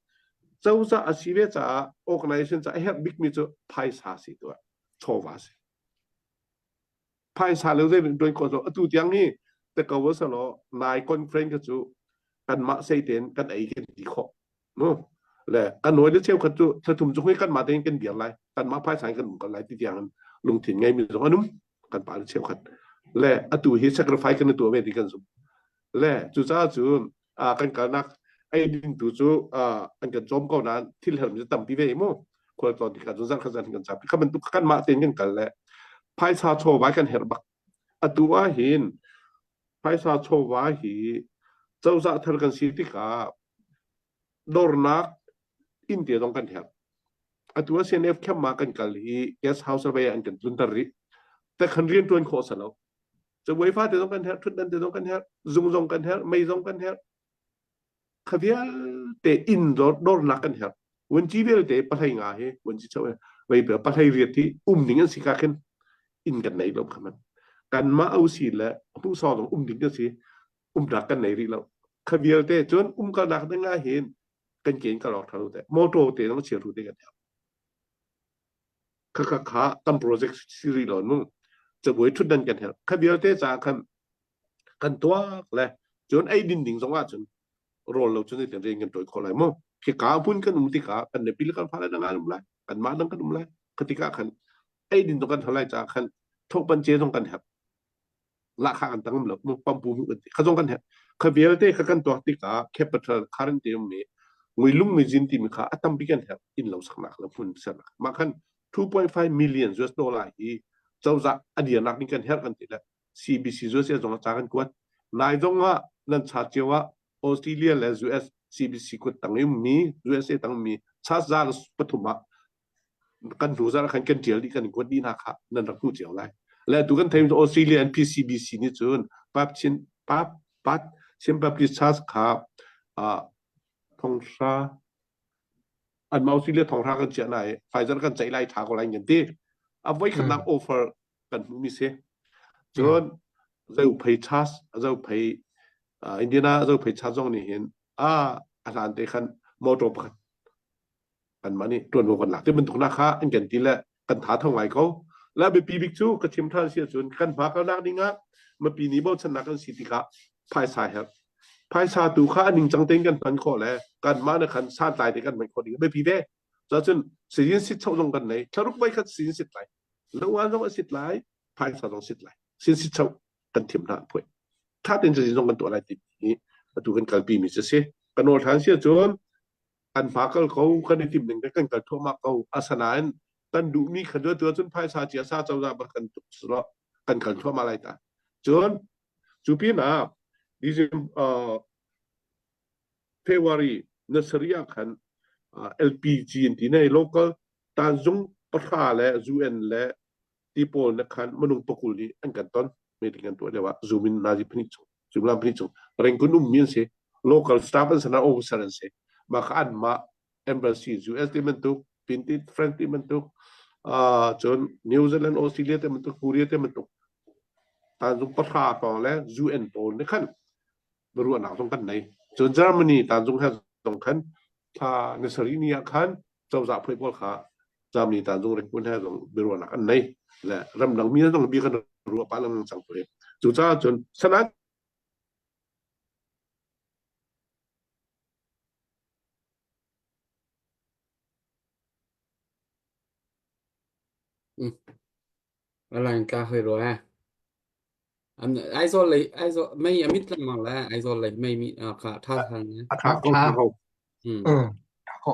cozah a si ve caah organization caah a herh bikmi cu phaisa si tuah chawva si. Phaisa le zei tuan khawh so atu tiang hi te ko salo nai conference cu kanmah sei tein kan ei kan ti khawh. No le kan hawi le cheukhat cu thlathum chung hi kanmah tein kan dir lai kanmah phaisa in kan um ko lai ti tiang in lungthin ngei mi zong an um kan pa le cheukhat le atu hi sacrifice kan tuah ve ti kan zumh le cucaah cun kan kalnak ei ding tu cu an kan cawm ko nain thil hermi cu tampi ve mu khual tlawn tikah cun zarh khat zan kan capi kha bantuk kanmah tein kan kal le phaisa chawva kan herh bak atu ah hin phaisa chawva hi cozah thar kan si tikah dornak inn te zong kan herh atu ah CNF camp ma kan kal hi guest house survey an kan tlunter rih te khan rian tuan khawh salo cabuai fate zong kan herh thutdan te zong kan herh zung zong kan herh mei zong kan herh kha vialte inn dornak kan herh vunci vialte pahlei nga hi vunci chau vei pe pahlei riat hi um ding an si ka khin inn kan nei lo khaman kanmah ausi le hmuh sawng zong um ding kan si umnak kan nei rih lo kha vialte cun um kalnak ding ah hin kan ke in kal awk tha te motor te zong chia ru te kan herh kha kha kha kan project si rih lo nu cabuai thutdan kan herh kha vialte ca khan kan tuak le cun ei din ding zong ah cun rawl lo cun zeitin rian kan ṭuan khawh lai mu khi ka hmun kan um tikah kan nupi le kan fale dang an um lai kanmah dang kan um lai kha tikah khan ei din zong kan herh lai caah khan thawhpan ce zong kan herh lahkhah kan tang lo mu pampu mu kan ti kha zong kan herh kha vialte kha kan tuak tikah capital current ti ummi ngui lung mi zin timi kha a tampi kan herh inn lo saknak le hmun sernak mah khan 2.5 million US dollar hi cozah a dirnak ding kan herh kan ti le CBC USA zong ah ca kan kuat. Nai zong ah nan cha cio ah Australia le US CBC kut tang i ummi USA tang ummi cha za le pathum ah kan hnu zarh khan kan tial dih kan kuat dih hna kha nan rak hmuh cio lai. Le tu kan theim Australia NPCBC nih cun Pap Chin Pap Pat Chin Baptist Church kha thonghra an Australia thonghra kan chiah na i Pfizer kan ceih lai tha ko lai kan ti. A voi khatnak offer kan hmuhmi si. Cun Zophei Church, Zophei Indiana Zophei Church zong nih hin a a hlan te khan motor pakhat kanmah nih ṭuanvo kan lak ti bantuk nak kha an kan ti le kan tha tho ngai ko. La biapi bik cu ka chim ṭhan si ahcun kan hma kalnak ding ah mipi nih bochannak kan si tikah phaisa herh. Phaisa tu kha a ningcang tein kan hman khawh le kanmah na khan santlai te kan hman khawh ding biapi ve. Cun sizin sit choh zong kan nei. Thlaruk voi khat sizin sit lai. Lo zong a sit lai, phaisa zong sit lai. Sin sit choh kan thim hna phuai. Tha tein cazin zong kan tuah lai ti hi atu kan kalpi mi cu si. Kan nawl than si ahcun kan hma kal ko, kan i tim ning kan kal thuahmah ko. Asanain kan duhmi kha tu ahcun phaisa cia sa cozah bak kan tuk silo kan kal thuahmah lai ta. Cun cu pinah December February nursery ah khan LPG in ti nei local tanzung pahra le UN le ti pawl na khan minung pakul nih an kan ton meeting kan tuah lio ah zoom in nazi phnih chung zoom lam phnih chung rengkun um mi an si local staff an sana officer an si mah kha an mah embassy US ti bantuk Pinti Frank ti bantuk cun New Zealand Australia ti bantuk Korea ti bantuk tanzung pahra hrawng le UN pawl nih khan biaruahnak zong kan nei cun Germany tanzung he zong khan thla ni sarih ni ah khan cozah phuai pawl kha Germany tanzung ringkun he zong biaruahnak an nei le ramdang mi zong bi kan ruah pa lang cang ko cucaah cun sanan Alain ka hoi rua eh. An Aizawl lei Aizawl mei a mit lengmang le Aizawl lei mei mi kha tha than ne. A tha ko tha ko. Mm. Ko.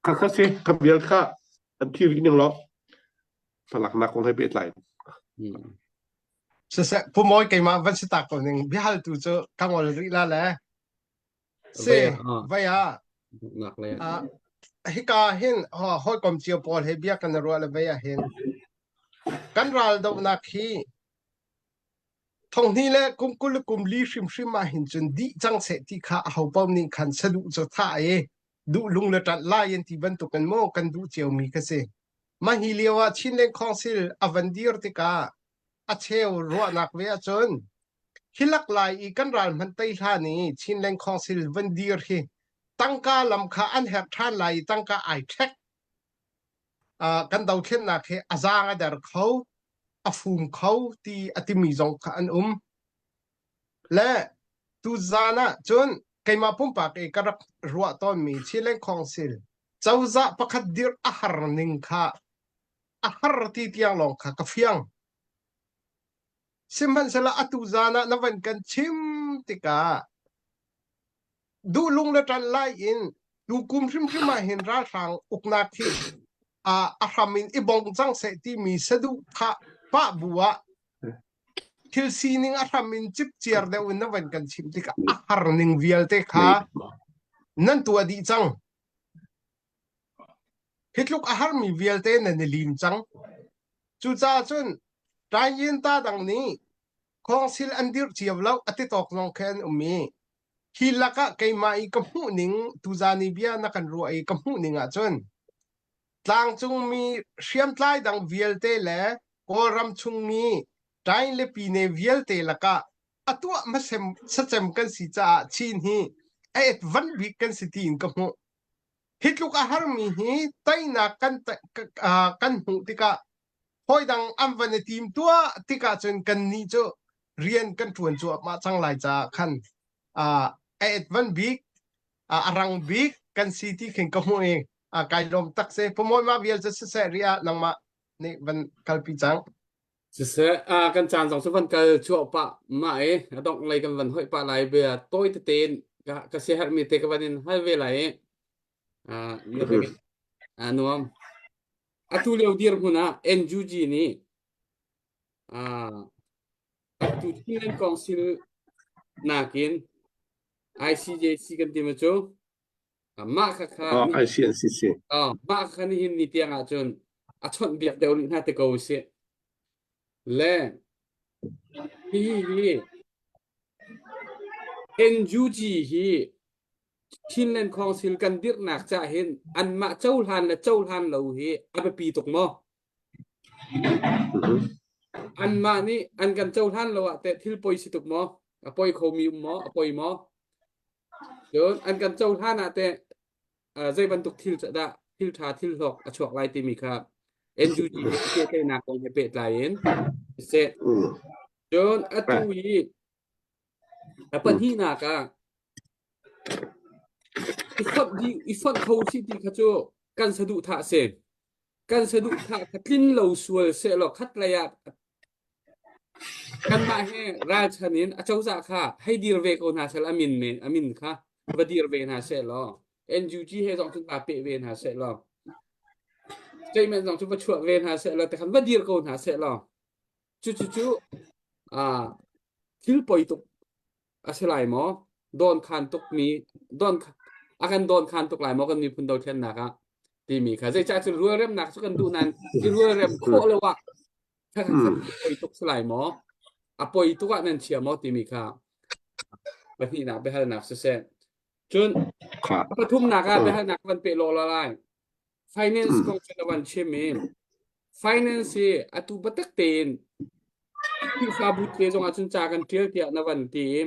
Kha kha si kha vial kha an thi rih ning lo. Thalaknak kong he pehtlai. Mm. Siseh Pu Mawi keimah van si tak ko ning biahal tu cu ka ngol rih la le. Si vai ah. Nak le. Ah hika hin hawikom cio pawl he bia kan ruah le vai ah hin kan ral dohnak hi Thonghni le kum 20 le kum li hrimhrim ah hin cun dih cang seh ti kha ahopaoh nih khan saduh cu thah i duh lung le ṭanh lai an ti bantukin maw kan duh ciomi kha si. Mah hi lio ah Chinland Council a van dir tikah a cheu ruahnak ve ahcun hi lak lai i kan ral hmanh tei hlan i Chinland Council van dir hi tangka lam kha an herh ṭhan lai i tangka ai ṭhek. Uh, kan dothlennak hi a zaang a der kho. a fum kho ti a timi zong kha an um. Le tuzaan ah cun keimah pumpak i ka rak ruah tawnmi Chinland Council cozah pakhat dirh a har ning kha a har ti tiang lawng kha ka fiang. Sihmanhsehlaw atu zaan ah na van kan chim tikah duhlung le ṭan lai in tukum hrimhrim ah hin ralhrang uknak hi a hram in i bong cang seh timi saduhthah pah bu ah thil sining a hram in cipciar deuh in na van kan chimh tikah a har ning vialte kha nan tuah dih cang. Hi tluk a harmi vialte nan i lim cang. Cucaah cun Tayin ta dang nih khawngsil an dirh cio lo a ti tawk zong khi an um i hi lakah keimah i ka hmuh ning tuzan i bia na kan ruah i ka hmuh ning ahcun tlangcungmi hriamtlai dang vialte le Kawlram chungmi Tain le Pine vialte lakah a tuah hmasem sacem kan si caah Chin hi a etvan bik kan si tiin ka hmuh. Hi tluk a harmi hi teinak kan kan hmuh tikah hawidang an van i tim tuah tikah cun kannih cu rian kan ṭuan cuahmah cang lai caah khan a advan bik a rang bik kan si ti khin ka hmuh i kai lawm tak si. Pumawi mah vial cu siseh rih ah nangmah nih van kalpi cang. Siseh, kan caan zong cu van kal chuah pah mah i a dongh lei kan van hoih pah lai bia tawi tete in ka, ka siaherhmi te ka van in hal ve lai i na bia a nuam. Atu lio dirhmun ah NUG nih atu Chinland Council nakin ICJC kan ti ma cu mah kha kha ICNCC mah kha nihin ni tiang ah cun a chawnh biak deuh rih hna te ko usih. Le hihi hi NUG hi Chinland Council kan dirhnak cah hin anmah cohlan le cohlan lo hi a biapi tuk maw? Anmah nih an kan cohlan lo ah teh thil poi si tuk maw? A poi khomi um maw? A poi maw? Cun an kan cohlan ah teh zei bantuk thil dah thil ṭha thil hlawk a chuak lai timi kha NUG he pehtlaihnak kong he pehtlai in siseh. Cun atu i a pahnihnak ah i fonh dih i fonh kho si ti kha cu kan saduhthah a si. Kan saduhthah kha tlin lo sual sehlaw khatlei ah kanmah he ralchan in acozah kha hei dir ve ko hna seh law a min men a min kha va dir ve hna seh law NUG he zong cun aa peh ve hna seh law statement zong cu va chuah ve hna seh law te khan va dir ko hna seh law cucu cu thil poi tuk a si lai maw? Dawn khan tukmi dawn a kan dawn khan tuk lai maw kan miphun dothlennak ah timi kha zeicah cun rualremnak cu kan duh nain i rualrem khawh lo ah kha kha poi tuk si lai maw? A poi tuk ah nan chia maw timi kha pahnihnak biahalnak siseh. Cun pathumnak ah biahalnak van peh law lai. Finance kong cu na van chim i finance hi atu biatak tein Khrihfabu te zong ahcun ca kan ṭial tiah na van ti i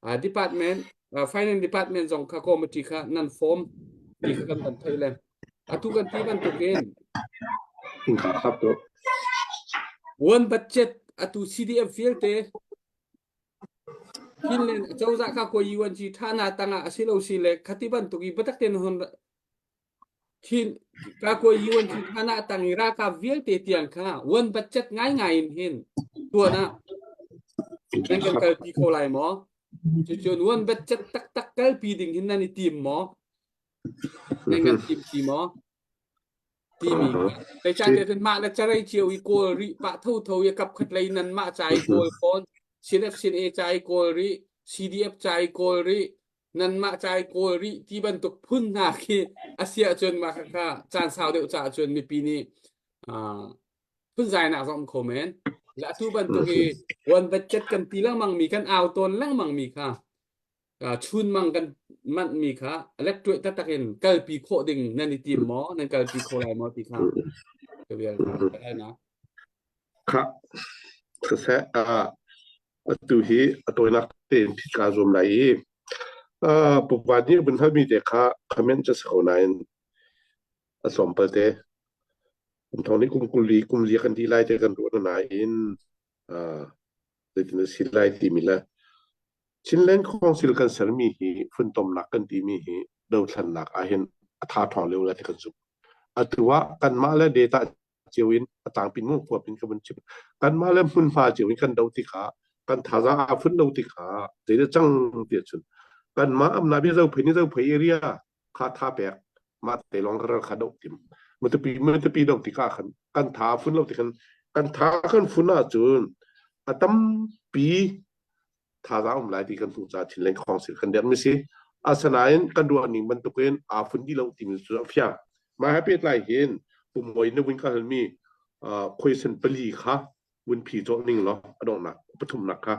uh, department uh, finance department zong kha committee kha nan form ti kha kan van theih le atu kan ti bantukin one budget atu CDF vialte Finland cozah kha ko UNG thana tangah asilo si le khati bantuk i batak ten hon Thin kakuai UN thana tang i ralkap vialte tiang kha wan budget ngaingai in hin tuan ah nan kan kalpi kho lai maw? Cucun wan budget taktak kalpi ding hin nan i tim maw? Nan kan tim ti maw? Timi zeicahtiah cun mah le carei cio i kawl rih pah thotho i kap khat lei nan mah ca i kawl fawn CNF CNA ca i kawl rih CDF ca i kawl rih nanmah ca i kawl rih ti bantuk phun hna khi a si ahcun mah kha caan sau deuh caah cun mipi nih phunzainak zong um kho men. Le atu bantuk i one budget kan ti lengmang mi kan au tawn lengmang mi kha chunmang kan manh mi kha electric taktak in kalpi khawh ding nan i tim maw nan kalpi kho lai maw ti kha ka vial kha Khah, siseh, atu hi a tawinak tein phit kaa zuam lai i Pupa nih a vun halmi te kha comment cu a si ko nain a tlawmpal te. Kum thong nih kum 20 kum lia kan ti lai te kan ruah na nain zeitin a si lai timi le Chinland Council kan sermi hi funtomnak kan timi hi dothlannak ahhin a tha ṭhawng lio lai ti kan zumh. Atu ah kanmah le data cio in a tlangpin mu huap in ka vun chim. Kanmah le hmunhma cio in kan do tikah kan thazaang aa fun lo tikah zeidah cang ti ahcun kanmah amna bia zophei ni zophei area kha tha pek mah te lawng ral kha doh tim matupi matupi doh tikah khan kan tha fun lo tikhan kan tha kan fun ahcun a tampi thazaang um lai ti kan hmuh caah thinleng khong sil kan dermi si asanain kan ruah ning bantukin aa fun dih lo timi cu a fiang mah he pehtlai hin pumoi na vun ka halmi question pali kha vun phi cawh ning law a donghnak pathumnak kha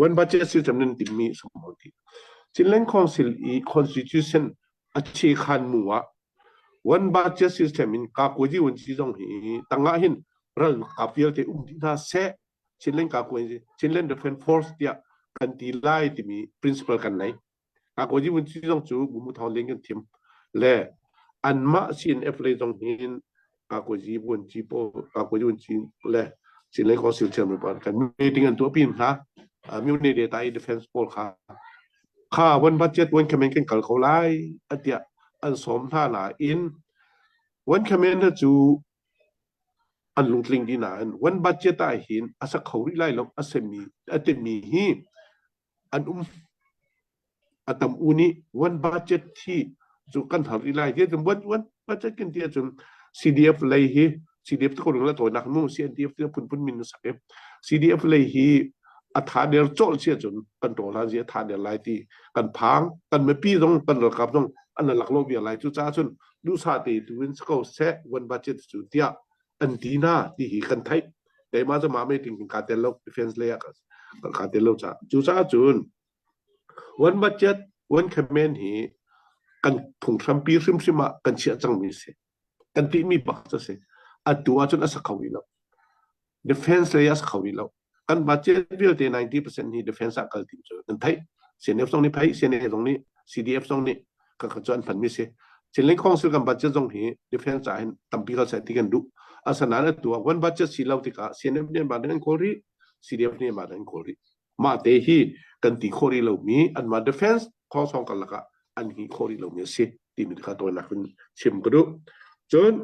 one budget system nan timmi samol ti Chinland Council i constitution a che khan mu ah one budget system in ka kuji un chi zong hi tangah hin ral kap vialte um dih hna seh Chinland ka kuji Chinland Defense Force tiah kan ti lai timi principle kan nei Kakuazi vunci zong cu Bumu Thawng Ling kan thim. Le anmah CNF lei zong hin Kakuazi vunci po Kakuazi vunci le Chinland Council chairman pa kan meeting an tuah pin hna. Mune data i defense pawl kha kha one budget one command kan kal ko lai atiah an sawm hna nain one command cu an lungtling dih nain one budget ah hin a sa kho rih lai lo a semi a timi hi an um a tam u nih one budget hi cu kan har rih lai ti cun one one budget kan ti ahcun CDF lei hi CDF te ko ring la tawinak mu CNDF te phunphun min sak i CDF lei hi a tha der cawlh si ahcun kan ṭawl hlan si a tha der lai ti kan phang kan mipi zong kan ralkap zong an lak lo bia lai cu caah cun duhsah te tu in ko seh one budget cu tiah an ti na ti hi kan theih keimah cu mah meeting ka tel lo defense lei ah ka tel lo ca cucaah cun one budget one command hi kan phunghrampi hrimhrim ah kan chiah cangmi si kan tihmi bak cu si atu ahcun a sa kho rih lo defense lei a sa kho rih lo kan budget vialte 90% hi defense ah kal tim cu kan theih CNF zong nih phei CNA zong nih CDF zong nih ka ka cu an hmanmi si Chinland Council kan budget zong hi defense ah hin tampi kal sai ti kan duh asanain atu ah one budget si lo tikah CNF nih an an kawl rih CDF nih an an kawl rih mah te hi kan ti khawh rih lomi anmah defense khongsong kal lakah an hi khawh rih lomi a si timi kha tawinak in chim ka duh cun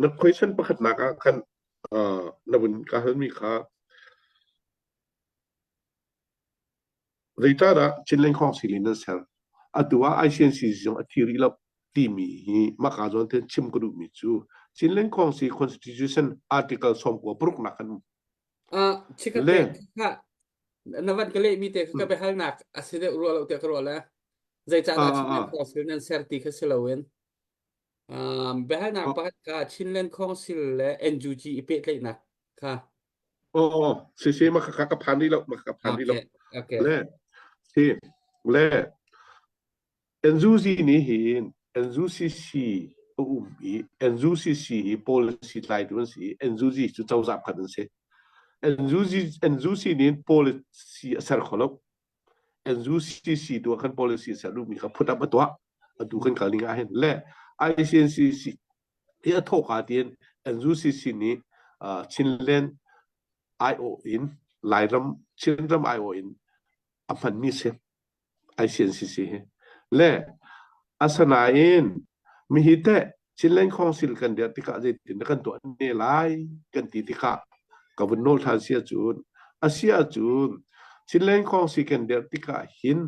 na question pakhatnak ah khan na vun ka halmi kha zeicahdah Chinland Council in nan ser atu ah ICNC zong a thi rih lo timi hi maka zawn ten chim ka duhmi cu Chinland Council Constitution Article 96 nak kan um Ah, chikat le te kha na van ka leh mi te ka biahalnak a si deuh rua lo tiah ka ruah le zeicahdah ah Chinland ah Council nan ser ti kha si loin Um, biahalnak ah pakhat kha Chinland Council le NUG i pehtlaihnak kha. Oh, si si ma ka ka phan rih lo ma ka phan rih lo. Okay, okay. Le si le NUG nih hin NUCC a um i NUCC hi policy tlaitu an si i NUG cu cozah pakhat an si. NUG NUC nih policy a ser kho lo. NUCC tu ah khan policy ser duhmi kha put up a tuah atu kan kal ning ah hin le ICNCC hi a thawka tiin NUCC nih Chinland aiawh in Lairam Chinram aiawh in a hmanmi si ICNCC hi le asanain mihi teh Chinland Council kan dirh tikah zeitin dah kan tuah ne lai kan ti tikah ka vun nawl ṭhan si ahcun a si ahcun Chinland Council kan dirh tikah hin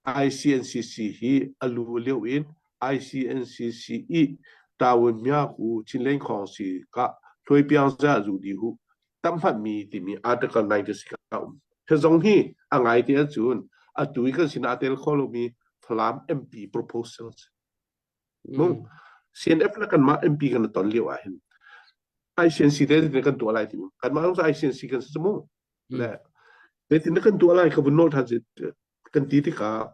ICNCC hi a lu lio in ICNCC i tawun miaku Chinland Council ka hluaipiang za zu di hu tamhmanmi timi article 96 a um. Hi zong hi a ngai te ahcun atu i kan sinah a tel kho lomi Falam MP proposals Mung CNF le kanmah MP kan ton lio ah hin ICNC te kan tuah lai ti kanmah zong ICNC kan si mu le zeitin kan tuah lai ka vun nawl than kan ti tikah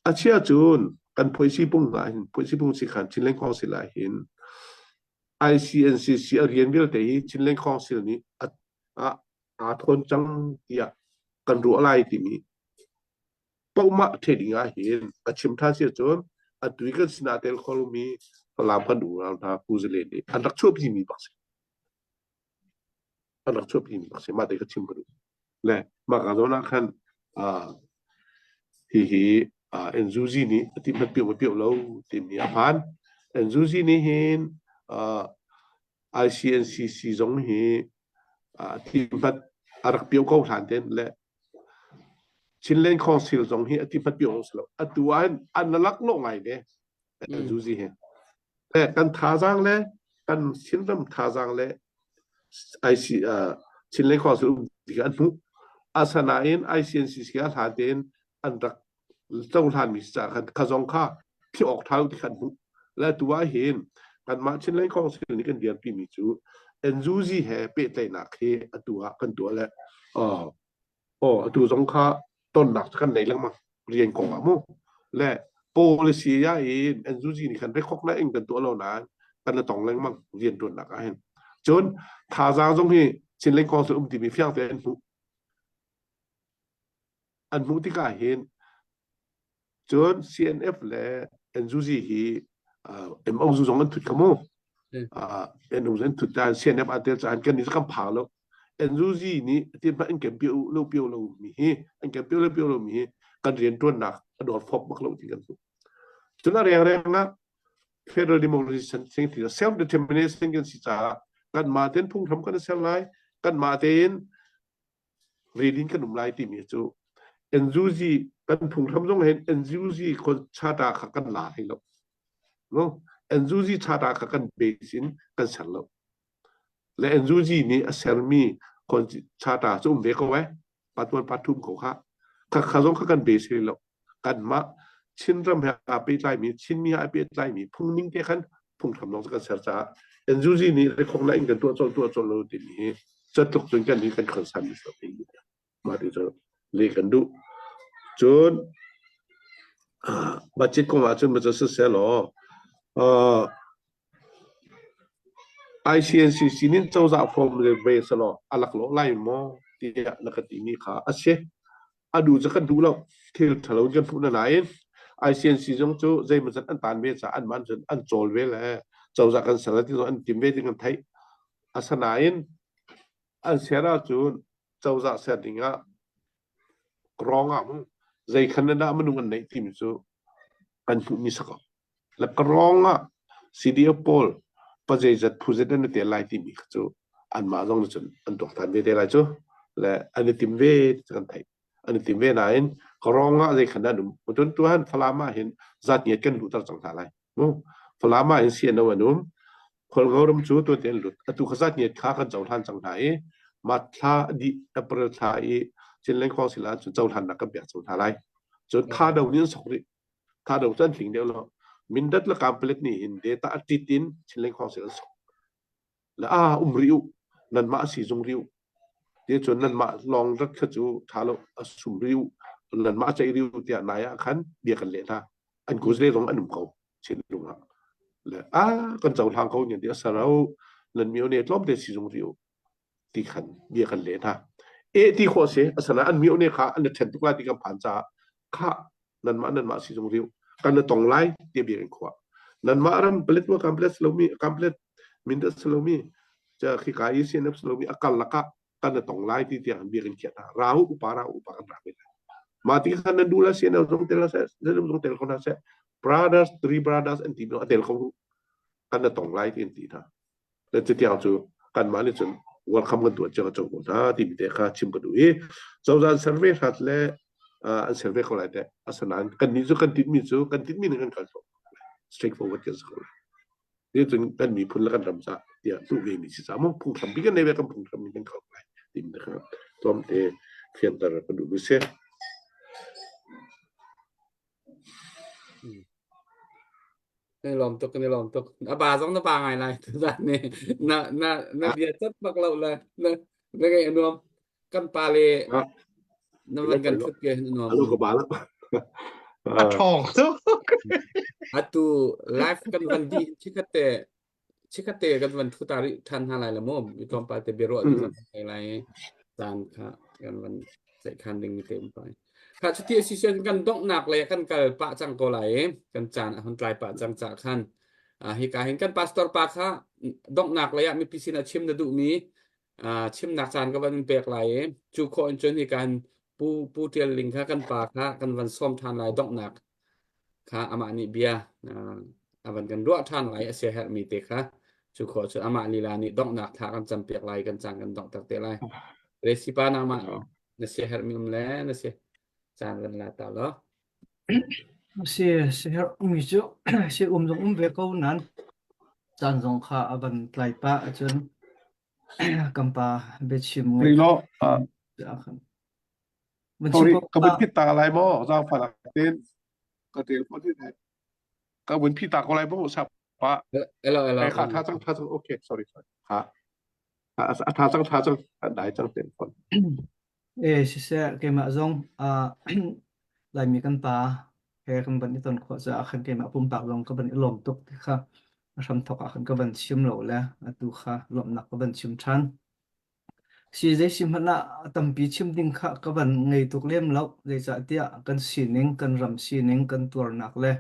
a chia cun kan phoisi pung ah hin phoisi pung si khan Chinland Council ah hin ICNCC a rian vialte hi Chinland Council nih a aa thawn cang tiah kan ruah lai timi pohmah the ding ah hin ka chim ṭhan si ahcun Atu i kan sinah tel kho lomi Falam kan unau hna Pu Zalen nih an rak chuahpi mi bak si. An rak chuahpi mi bak si. Mah te ka chim ka duh. Le mah ka zawn ah khan uh, hihi uh, NUG nih a ti hmat pio pio lo timi a phan. NUG nih hin uh, ICNCC zong hi uh, ti hmat a rak pio ko hlan ten le Chinland Council zong hi a ti hmat pio si lo. Atu ah hin an lak lo ngai ve. NUG hi. Le kan thazaang le kan Chinram thazaang le IC uh, Chinland Council um ti an hmuh. Asanain ICNCC a hlan tein an rak cohlan mi ca khan kha zong kha phih awk ṭha lo ti khan hmuh. Le tu ah hin kanmah Chinland Council nih kan dirpi mi cu NUG he pehtlaihnak hi atu ah kan tuah le uh, Aw atu zong kha tonnak cu kan nei lengmang rian kong ah mu le policy ya in NUG nih khan recognize in kan tuah lo nain kan la tong lengmang rian ṭuannak ah hin cun thazaang zong hi Chinland Council um timi fiang te an hmuh an hmuh tikah hin Cun CNF le NUG hi uh, MOU zong an thut kha mu. Uh, NUG an thut caan CNF aa tel caan kan nih kan phang lo. NUG nih tin an kan pio lo pio lo mi hi an kan pio lo pio lo mi hi kan rian tuannak a dor fop bak lo ti kan hmuh. Cun a reng reng ah federal democracy sing ti self determination kan si caah kan mah ten phunghram kan ser lai kan mah tein relin kan um lai timi cu NUG kan phunghram zong hin NUG charter kha kan la hlei lo no NUG charter kha kan base in kan ser lo le NUG nih a sermi charter cu um ve ko eh patuan pathum ko kha kha kha zong kha kan base hlei lo kanmah Chinram he aa pehtlaimi Chinmi he aa pehtlaimi phungning te khan phunghram lawng kan ser caah NUG nih rekhongnak in kan tuah colh tuah colh lo timi hi catluk cun kan hi kan concern mi si mah ti cu le kan duh cun budget kong ah cun ma siseh law ICNCC nih cozah form le ve selaw a laklawh lai maw tiah na ka timi kha a si. A duh cu kan duh lo. Thil ṭhalo in kan hmuh na nain ICNC zong cu zeimawzat an taan ve caah anmah cun an cawl ve le cozah kan ser ti zong an tim ve ding an theih. Asinain an ser ahcun cozah ser ding ah rawng ah mu zei khan dah minung an neih timi cu kan hmuhmi si ko. Le ka rawng ah CDF pawl pazeizat phu zet an i tel lai timi kha cu anmah zong nih cun an tuaktan ve te lai cu le an i tim ve ti kan theih. An i tim ve nain ka rawng ah zei khan an um. Cun tuhan Falam ah hin zatngiat kan luhter cang hna lai. Mu Falam ah hin CNO an um. Khualngo ram cu tuan tein lut. Atu kha zatngiat kha kan cohlan cang hna i ma thla dih April thla i Chinland Council ah cun cohlannak kan pek cang hna lai. Cun tha do nih an sok rih. Tha do cu an tling deuh lo. Mindat le Kanpalet nih hin data a tit in Chinland Council an sok. Le a um rih u. Nanmah a si zung rih u. Ti cun nanmah lawng rat kha cu tha lo a sum rih u. Nanmah a ceih rih u tiah nai ah khan bia kan leh hna. An kuzle zong an um ko. Chinlung ah. Le a kan cohlang ko nyan ti a saro nan mio ne tlawm te si zung rih u. Ti khan bia kan leh hna. E ti khawh si asana an mio ne kha an ṭhen tuk lai ti kan phan caah kha nanmah nanmah si zung riu kan na tong lai ti bia in khua nanmah ram paletwa complex lomi complex mindat lomi cha khi ka i CNF lomi akal laka kan na tong lai ti tiang bia in khiat rahu upa rahu upa kan ra ve ma ti khan nan du la CNF zong tel se zong zong tel ko na se brothers three brothers an ti no atel ko kan na tong lai ti an ti hna Le cutiang cu kanmah nih cun welcome kan tuah cio ko hna timi te kha chim ka duh i cozah an ser ve hrat le an ser ve ko lai teh. Asinain kannih cu kan tinhmi cu kan tinhmi ning kan kal ko. Straight forward kan si ko lai. Ti cun kan miphun le kan ram ca tiah duh ve mi si ca mu phunghram bi kan nei ve kan phunghram mi kan kal ko lai timi te kha tlawmte fianter ka duh mi si. Kan i lawm tuk, kan i lawm tuk. A ba zong na ba ngai lai tuzan ni. Na na na bia cat bak lo le na na ngeih a nuam. Kan pa le na van kan thut ke hin a nuam. Alo ka ba la. A ṭhawng tuk. Atu live kan van di chikhat te chikhat te kan van thu ta rih ṭhan hna lai la mu. Mi tlawmpal te biaruah ding kan thei lai. Caan kha kan van ceihkhan ding mi te um pai. Kha cuti a si cun kan donghnak lei kan kal pah cang ko lai i kan caan a hun tlai pah cang cah khan hika hin kan pastor pa kha donghnak lei ah mipi sinah chim na duhmi chimnak caan ka van pek lai i cu khawh in cun hika hin Pu Pu Ṭial Ling kha kan pa kha kan van sawm ṭhan lai donghnak kha amah nih bia a van kan ruah ṭhan lai a siaherhmi te kha cu khawh cun amah lila nih donghnak thla kan campiak lai kan caan kan donghter te lai. Resi pa nangmah na siaherhmi um le na si caan van la ta law. Si siaherhmi cu si um zong um ve ko nan caan zong kha a van tlai pah ahcun kan pa biachim Ri law, khan. Van chim sorry, ko ka vun phit ta lai maw? Zaangfah tein ka tel ko ti lai. Ka vun phit ta ko lai maw? Sap pa. Elo elo. Eh, kha tha cang tha cang. Okay, sorry sorry. Ha. A tha cang tha cang. A dai cang ten phone. Eh siseh keimah zong ah Laimi kan pa he kan van i ton khawh caah khan keimah pumpak zong ka van i lawm tuk ti kha a hramthawk ah khan ka van chim lo le atu kha lawmhnak ka van chim ṭhan. Si zei si hmanh ah a tampi chim ding kha ka van ngei tuk lem lo. Zeicahtiah kan sining, kan ram sining, kan tuarnak le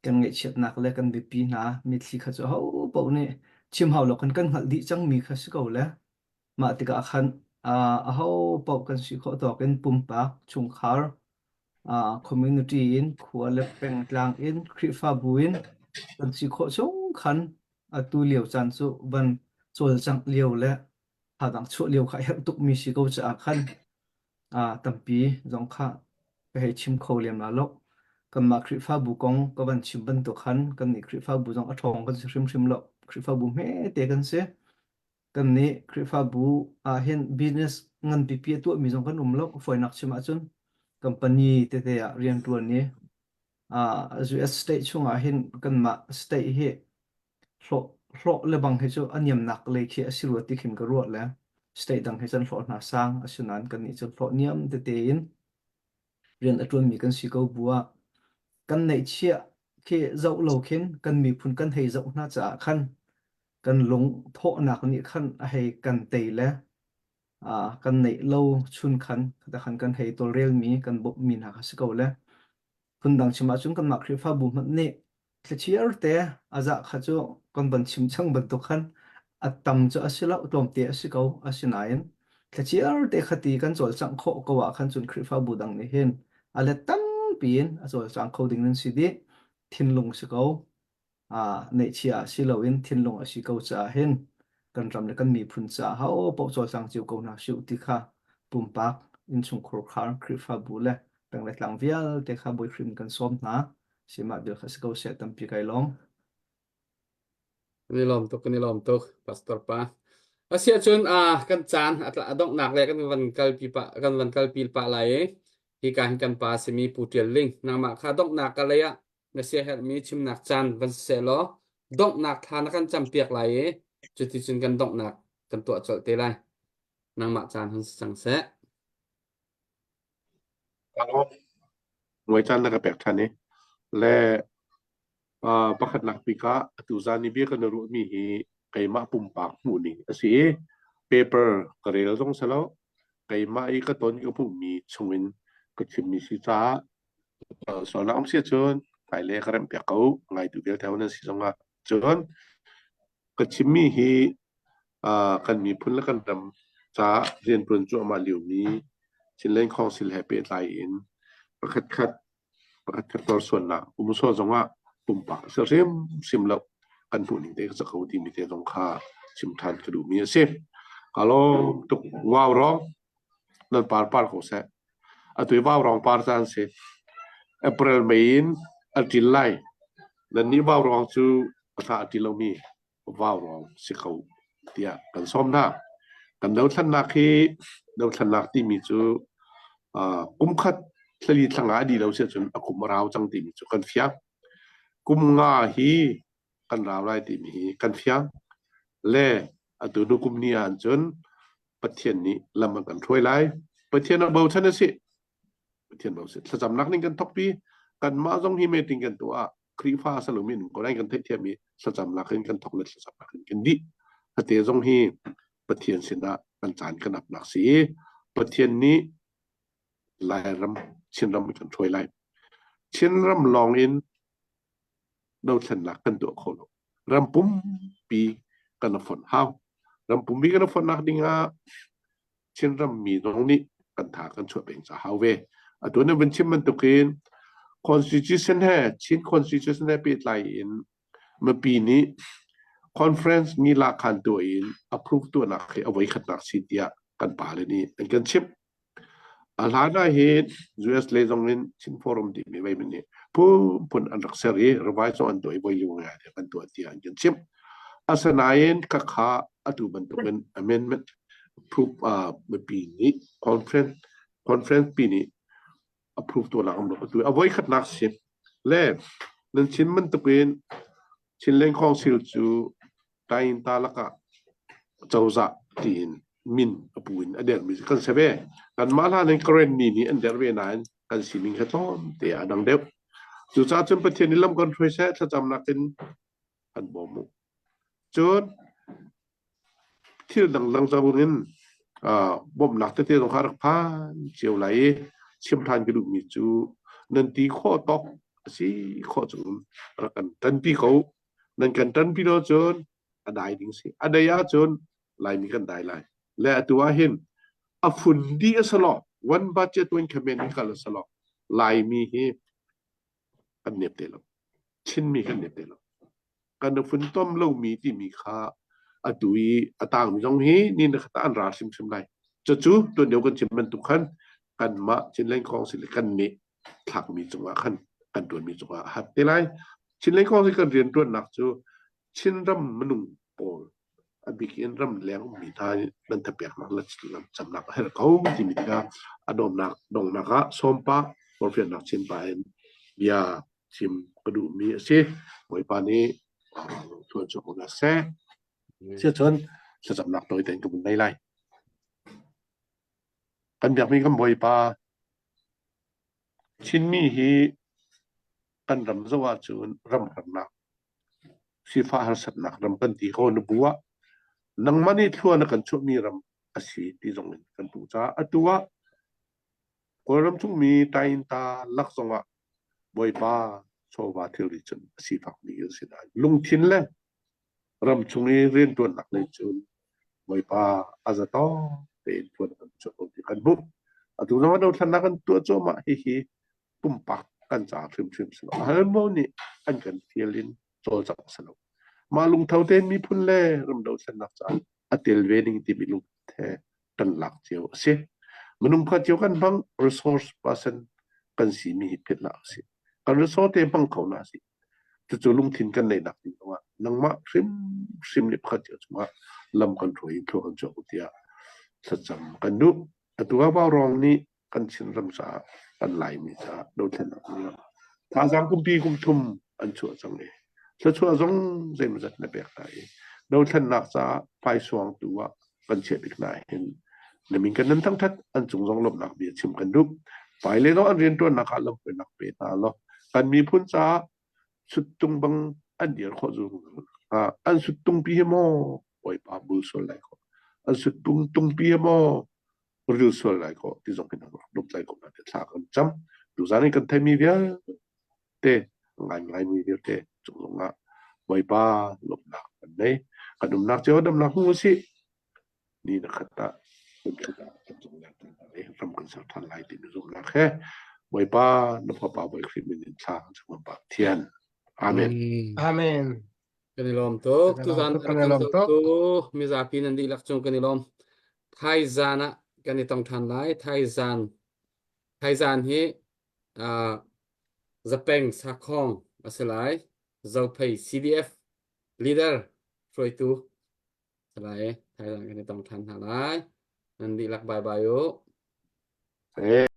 kan ngaihchiatnak le kan biapi hna mitthli kha cu ahopaoh nih chim hau lo khan kan hngalh dih cangmi kha si ko le mah tikah khan ahopaoh kan si khawh tawk in pumpak, chungkhar, community in, khua le pengtlang in, Khrihfabu in kan si khawh chung khan atu lio caan cu van cawlcangh lio le thadang chuah lio kha a herh tukmi si ko caah khan tampi zong kha ka hei chim kho lem la lo. Kanmah Khrihfabu kong ka van chim bantuk khan kannih Khrihfabu zong a ṭhawng kan si hrimhrim lo. Khrihfabu hmete kan si. Kannih Khrihfabu ah hin business ngan pipi a tuahmi zong kan um lo. Fawinak chim ahcun company tete ah rianṭuan i US state chungah hin kanmah state hi hlawh hlawh le bang hi cu a niamnak lei khi a si rua ti khin ka ruah le state dang hi cun hlawh hna sang asinain kannih cu hlawh niam tete in rian a ṭuanmi kan si ko bu ah kan neihchiah khi zoh lo khin kan miphun kan hei zoh hna caah khan kan lung thawhnak nih khan a hei kan tei le kan neih lo chun khan khan kan hei tawlrelmi kan bawmhmi hna kha si ko le phundang chim ahcun kanmah Khrihfabu hmanh nih thlachiar te a zah kha cu kan van chim cang bantuk khan a tam cu a si lo tlawmte a si ko asinain thlachiar te khati kan cawlcangh khawh ko ah khan cun Khrihfabu dang nih hin a let tampi in a cawlcang kho ding nan si dih thinlung si ko neihchia si loin thinlung a si ko caah hin kan ram le kan miphun caah ho paoh cawlcang cio ko hna sih ti kha pumpak innchungkhur khar Khrihfabu le peng le tlang vialte kha Bawi Khrih in kan sawm hna. Simah bil kha si ko seh tampi kai lawm. Kan i lawm tuk, kan i lawm tuk, Pastor pa. Asiahcun uh, kan caan a donghnak le kan van kalpi pa kan van kalpi pah lai i hika hin kan pa simi Pu Tial Ling nangmah kha donghnak ka lei ah na siaherhmi chimnak caan van siseh law donghnak thla na kan campiak lai i cuticun kan donghnak kan tuah colh te lai. Nangmah caan hun si cang seh. Muai caan na ka pek ṭhan i le uh, pakhatnak bik ah atu zan i bia kan i ruahmi hi keimah pumpak hmuhning a si i paper ka rel zong si lo keimah i ka ton ka hmuhmi chungin ka chimmi si caah sualnak um si ahcun hmailei ka remhpiak ko ngaitu vialte ho nan si zongah cun ka chimmi hi kan miphun le kan ram caah rianṭuan cuahmah liomi Chinland Council he pehtlai in pakhatkhat pakhatkhat hlorsuannak um sual zongah pumpak a si hrimhrim lo kan hmuhning te ka ca ko timi te zong kha chim ṭhan ka duhmi a si. Ka lawm tuk ngau rong nan par par ko seh. Atu i vaurawng par caan si. April May in a ṭil lai. Nannih vaurawng cu a thla a ṭil lomi vaurawng si ko tiah kan sawm hna. Kan dothlannak hi dothlannak timi cu uh, kum khat thlali thlanga a dih lo si ahcun a kum a rau cang timi cu kan fiang. Kum nga hi kan rau lai timi hi kan fiang. Le atu nu kum ni ah cun Pathian nih lam an kan hruai lai. Pathian a bochan a si. Pathian bochan. Thlacamnak ning kan thokpi. Kanmah zong hi meeting kan tuah. Khrihfa salomi in ko kan theihthiam i thlacamnak in kan thok le thlacamnak in kan dih. Hate zong hi Pathian sinah kan caan kan apnak si i Pathian nih Lairam. Chinram kan hruai lai. Chinram lawng in dothlennak kan tuah kho lo. Ram pumpi kan fonh hau. Ram pumpi kan fonhnak ding ah Chinram mi zong nih kan tha kan chuah peng ca hau ve. Atu na van chim bantukin Constitution he Chin Constitution he pehtlai in mipi nih conference ni la khan tuah in approve tuahnak hi a voi khatnak si tiah kan pale nih an kan chimh. A hlan ah hin US lei zong in Chin Forum timi vei min nih phunphun an rak ser i revise zong an tuah i voi liu ngai an tuah tiah an kan chimh. Asinain khakha atu bantukin amendment approve uh, mipi nih conference conference pi nih approve tuahnak an rak atu a voi khatnak si le nan chin bantukin Chinland Council cu Tainta lakah cozah tiin min a pu in a dermi kan si ve. Kanmah hlan in Karen mi nih an der ve nain kan sining kha tlawmte ah a dang deuh. Cucaah cun Pathian nih lam kan hruai seh thlacamnak in kan bawm u. Cun thil dangdang zong in bawmhnak tete zong kha rak phan cio lai i chim ṭhan ka duhmi cu nan ti khawh tawk a si khawh chung rak kan ṭanpi ko. Nan kan ṭanpi lo cun a dai ding si. A dai ahcun Laimi kan dai lai. Le atu ah hin a fun dih a si lo. One budget one campaign in kal a si lo. Laimi hi kan nep te lo. Chinmi kan nep te lo. Kan funtom lomi timi kha atu i a tangmi zong hi ni na khat ah an ra hrimhrim lai. Cucu tuan deuh kan chim bantuk khan kanmah Chinland Council le kan nih thlakmi cungah khan kan ṭuanmi cungah a hat te lai. Chinland Council kan rianṭuannak cu Chinram minung pawl a bik in ramleng ummi hna nan thapeknak le camnak a herh ko timi tikah a dawmnak donghnak ah sawmpa forhfialnak chinpa in bia chim ka duhmi a si. Bawipa nih thuan cu ko hna seh. Siacun thlacamnak tawi tein ka vun nei lai. Kan biakmi kan Bawipa Chinmi hi kan ram zoh ahcun ram harnak sifah harsatnak ram kan ti ko na bu ah nangmah nih thlua na kan chuahmi ram a si ti zong in kan hmuh caah atu ah Kawlram chungmi tainta lak zongah Bawipa chawva thilri cun a sifakmi an si nain lungthin le ram chung i rianṭuannak lei cun Bawipa a zatawk tein ṭuan kan chuah ko ti kan hmuh. Atu zong ah dothlennak kan tuah cuahmah hihi pumpak kan ca hrimhrim si lo. Halmo nih an kan fial in cawlcangh si lo. Mah lungtho tein miphun le ram dothlennak caah a tel ve ning timi lungput he kan lak cio a si. Minung pakhat cio kan hmang resource person kan simi hi philh hlah usih. Kan resource te hmang kho hna sih. Cucu lungthin kan neihnak ding zongah nangmah hrimhrim nih pakhat cio cungah lam kan hruai in thlua kan chuah u tiah thlacam kan duh. Atu ah Vaurawng nih kan Chinram caah kan Laimi caah dothlennak dingah thazaang kumpi kum thum an chuah cang i thluachuah zong zeimawzat na pek hna i dothlennak caah hmaisuang tu ah kan chiah bik hna hin na min kan nan thangthat an cung zong lawmhnak bia chim kan duh hmailei zong an riantuannak ah lamhruainak pe hna law kan miphun caah suttung bang an dir khawh zungzal an suttung pi hi maw Bawipa bul sual lai ko an suttung tung pi hi maw ril sual lai ko ti zong hin rak dup lai ko na te thla kan cam tuzan in kan theimi vialte ngai ngai mi vialte cung zong ah Bawipa lawmhnak kan nei kan umnak cio damnak hmu usih ni na khat ah kan khat ah kan cung lak ram kan ser than lai ti mi zumhnak he Bawipa na fapa Bawi Khrih min in thla kan cam pa Pathian Amen Amen Kan i lawm tuk. Kan i lawm Tuzan tuk, rak kan i kan lawm tuk. zohtu mizapi nan dihlak cung kan i lawm. Thaizan ah kan i tong ṭhan lai. Thaizan. Thaizan hi uh, Zapeng Sakhong a si lai. Zophei CDF leader hruaitu si lai. Thaizan kan i tong ṭhan hna lai. Nan dihlak bye bye u. Eh.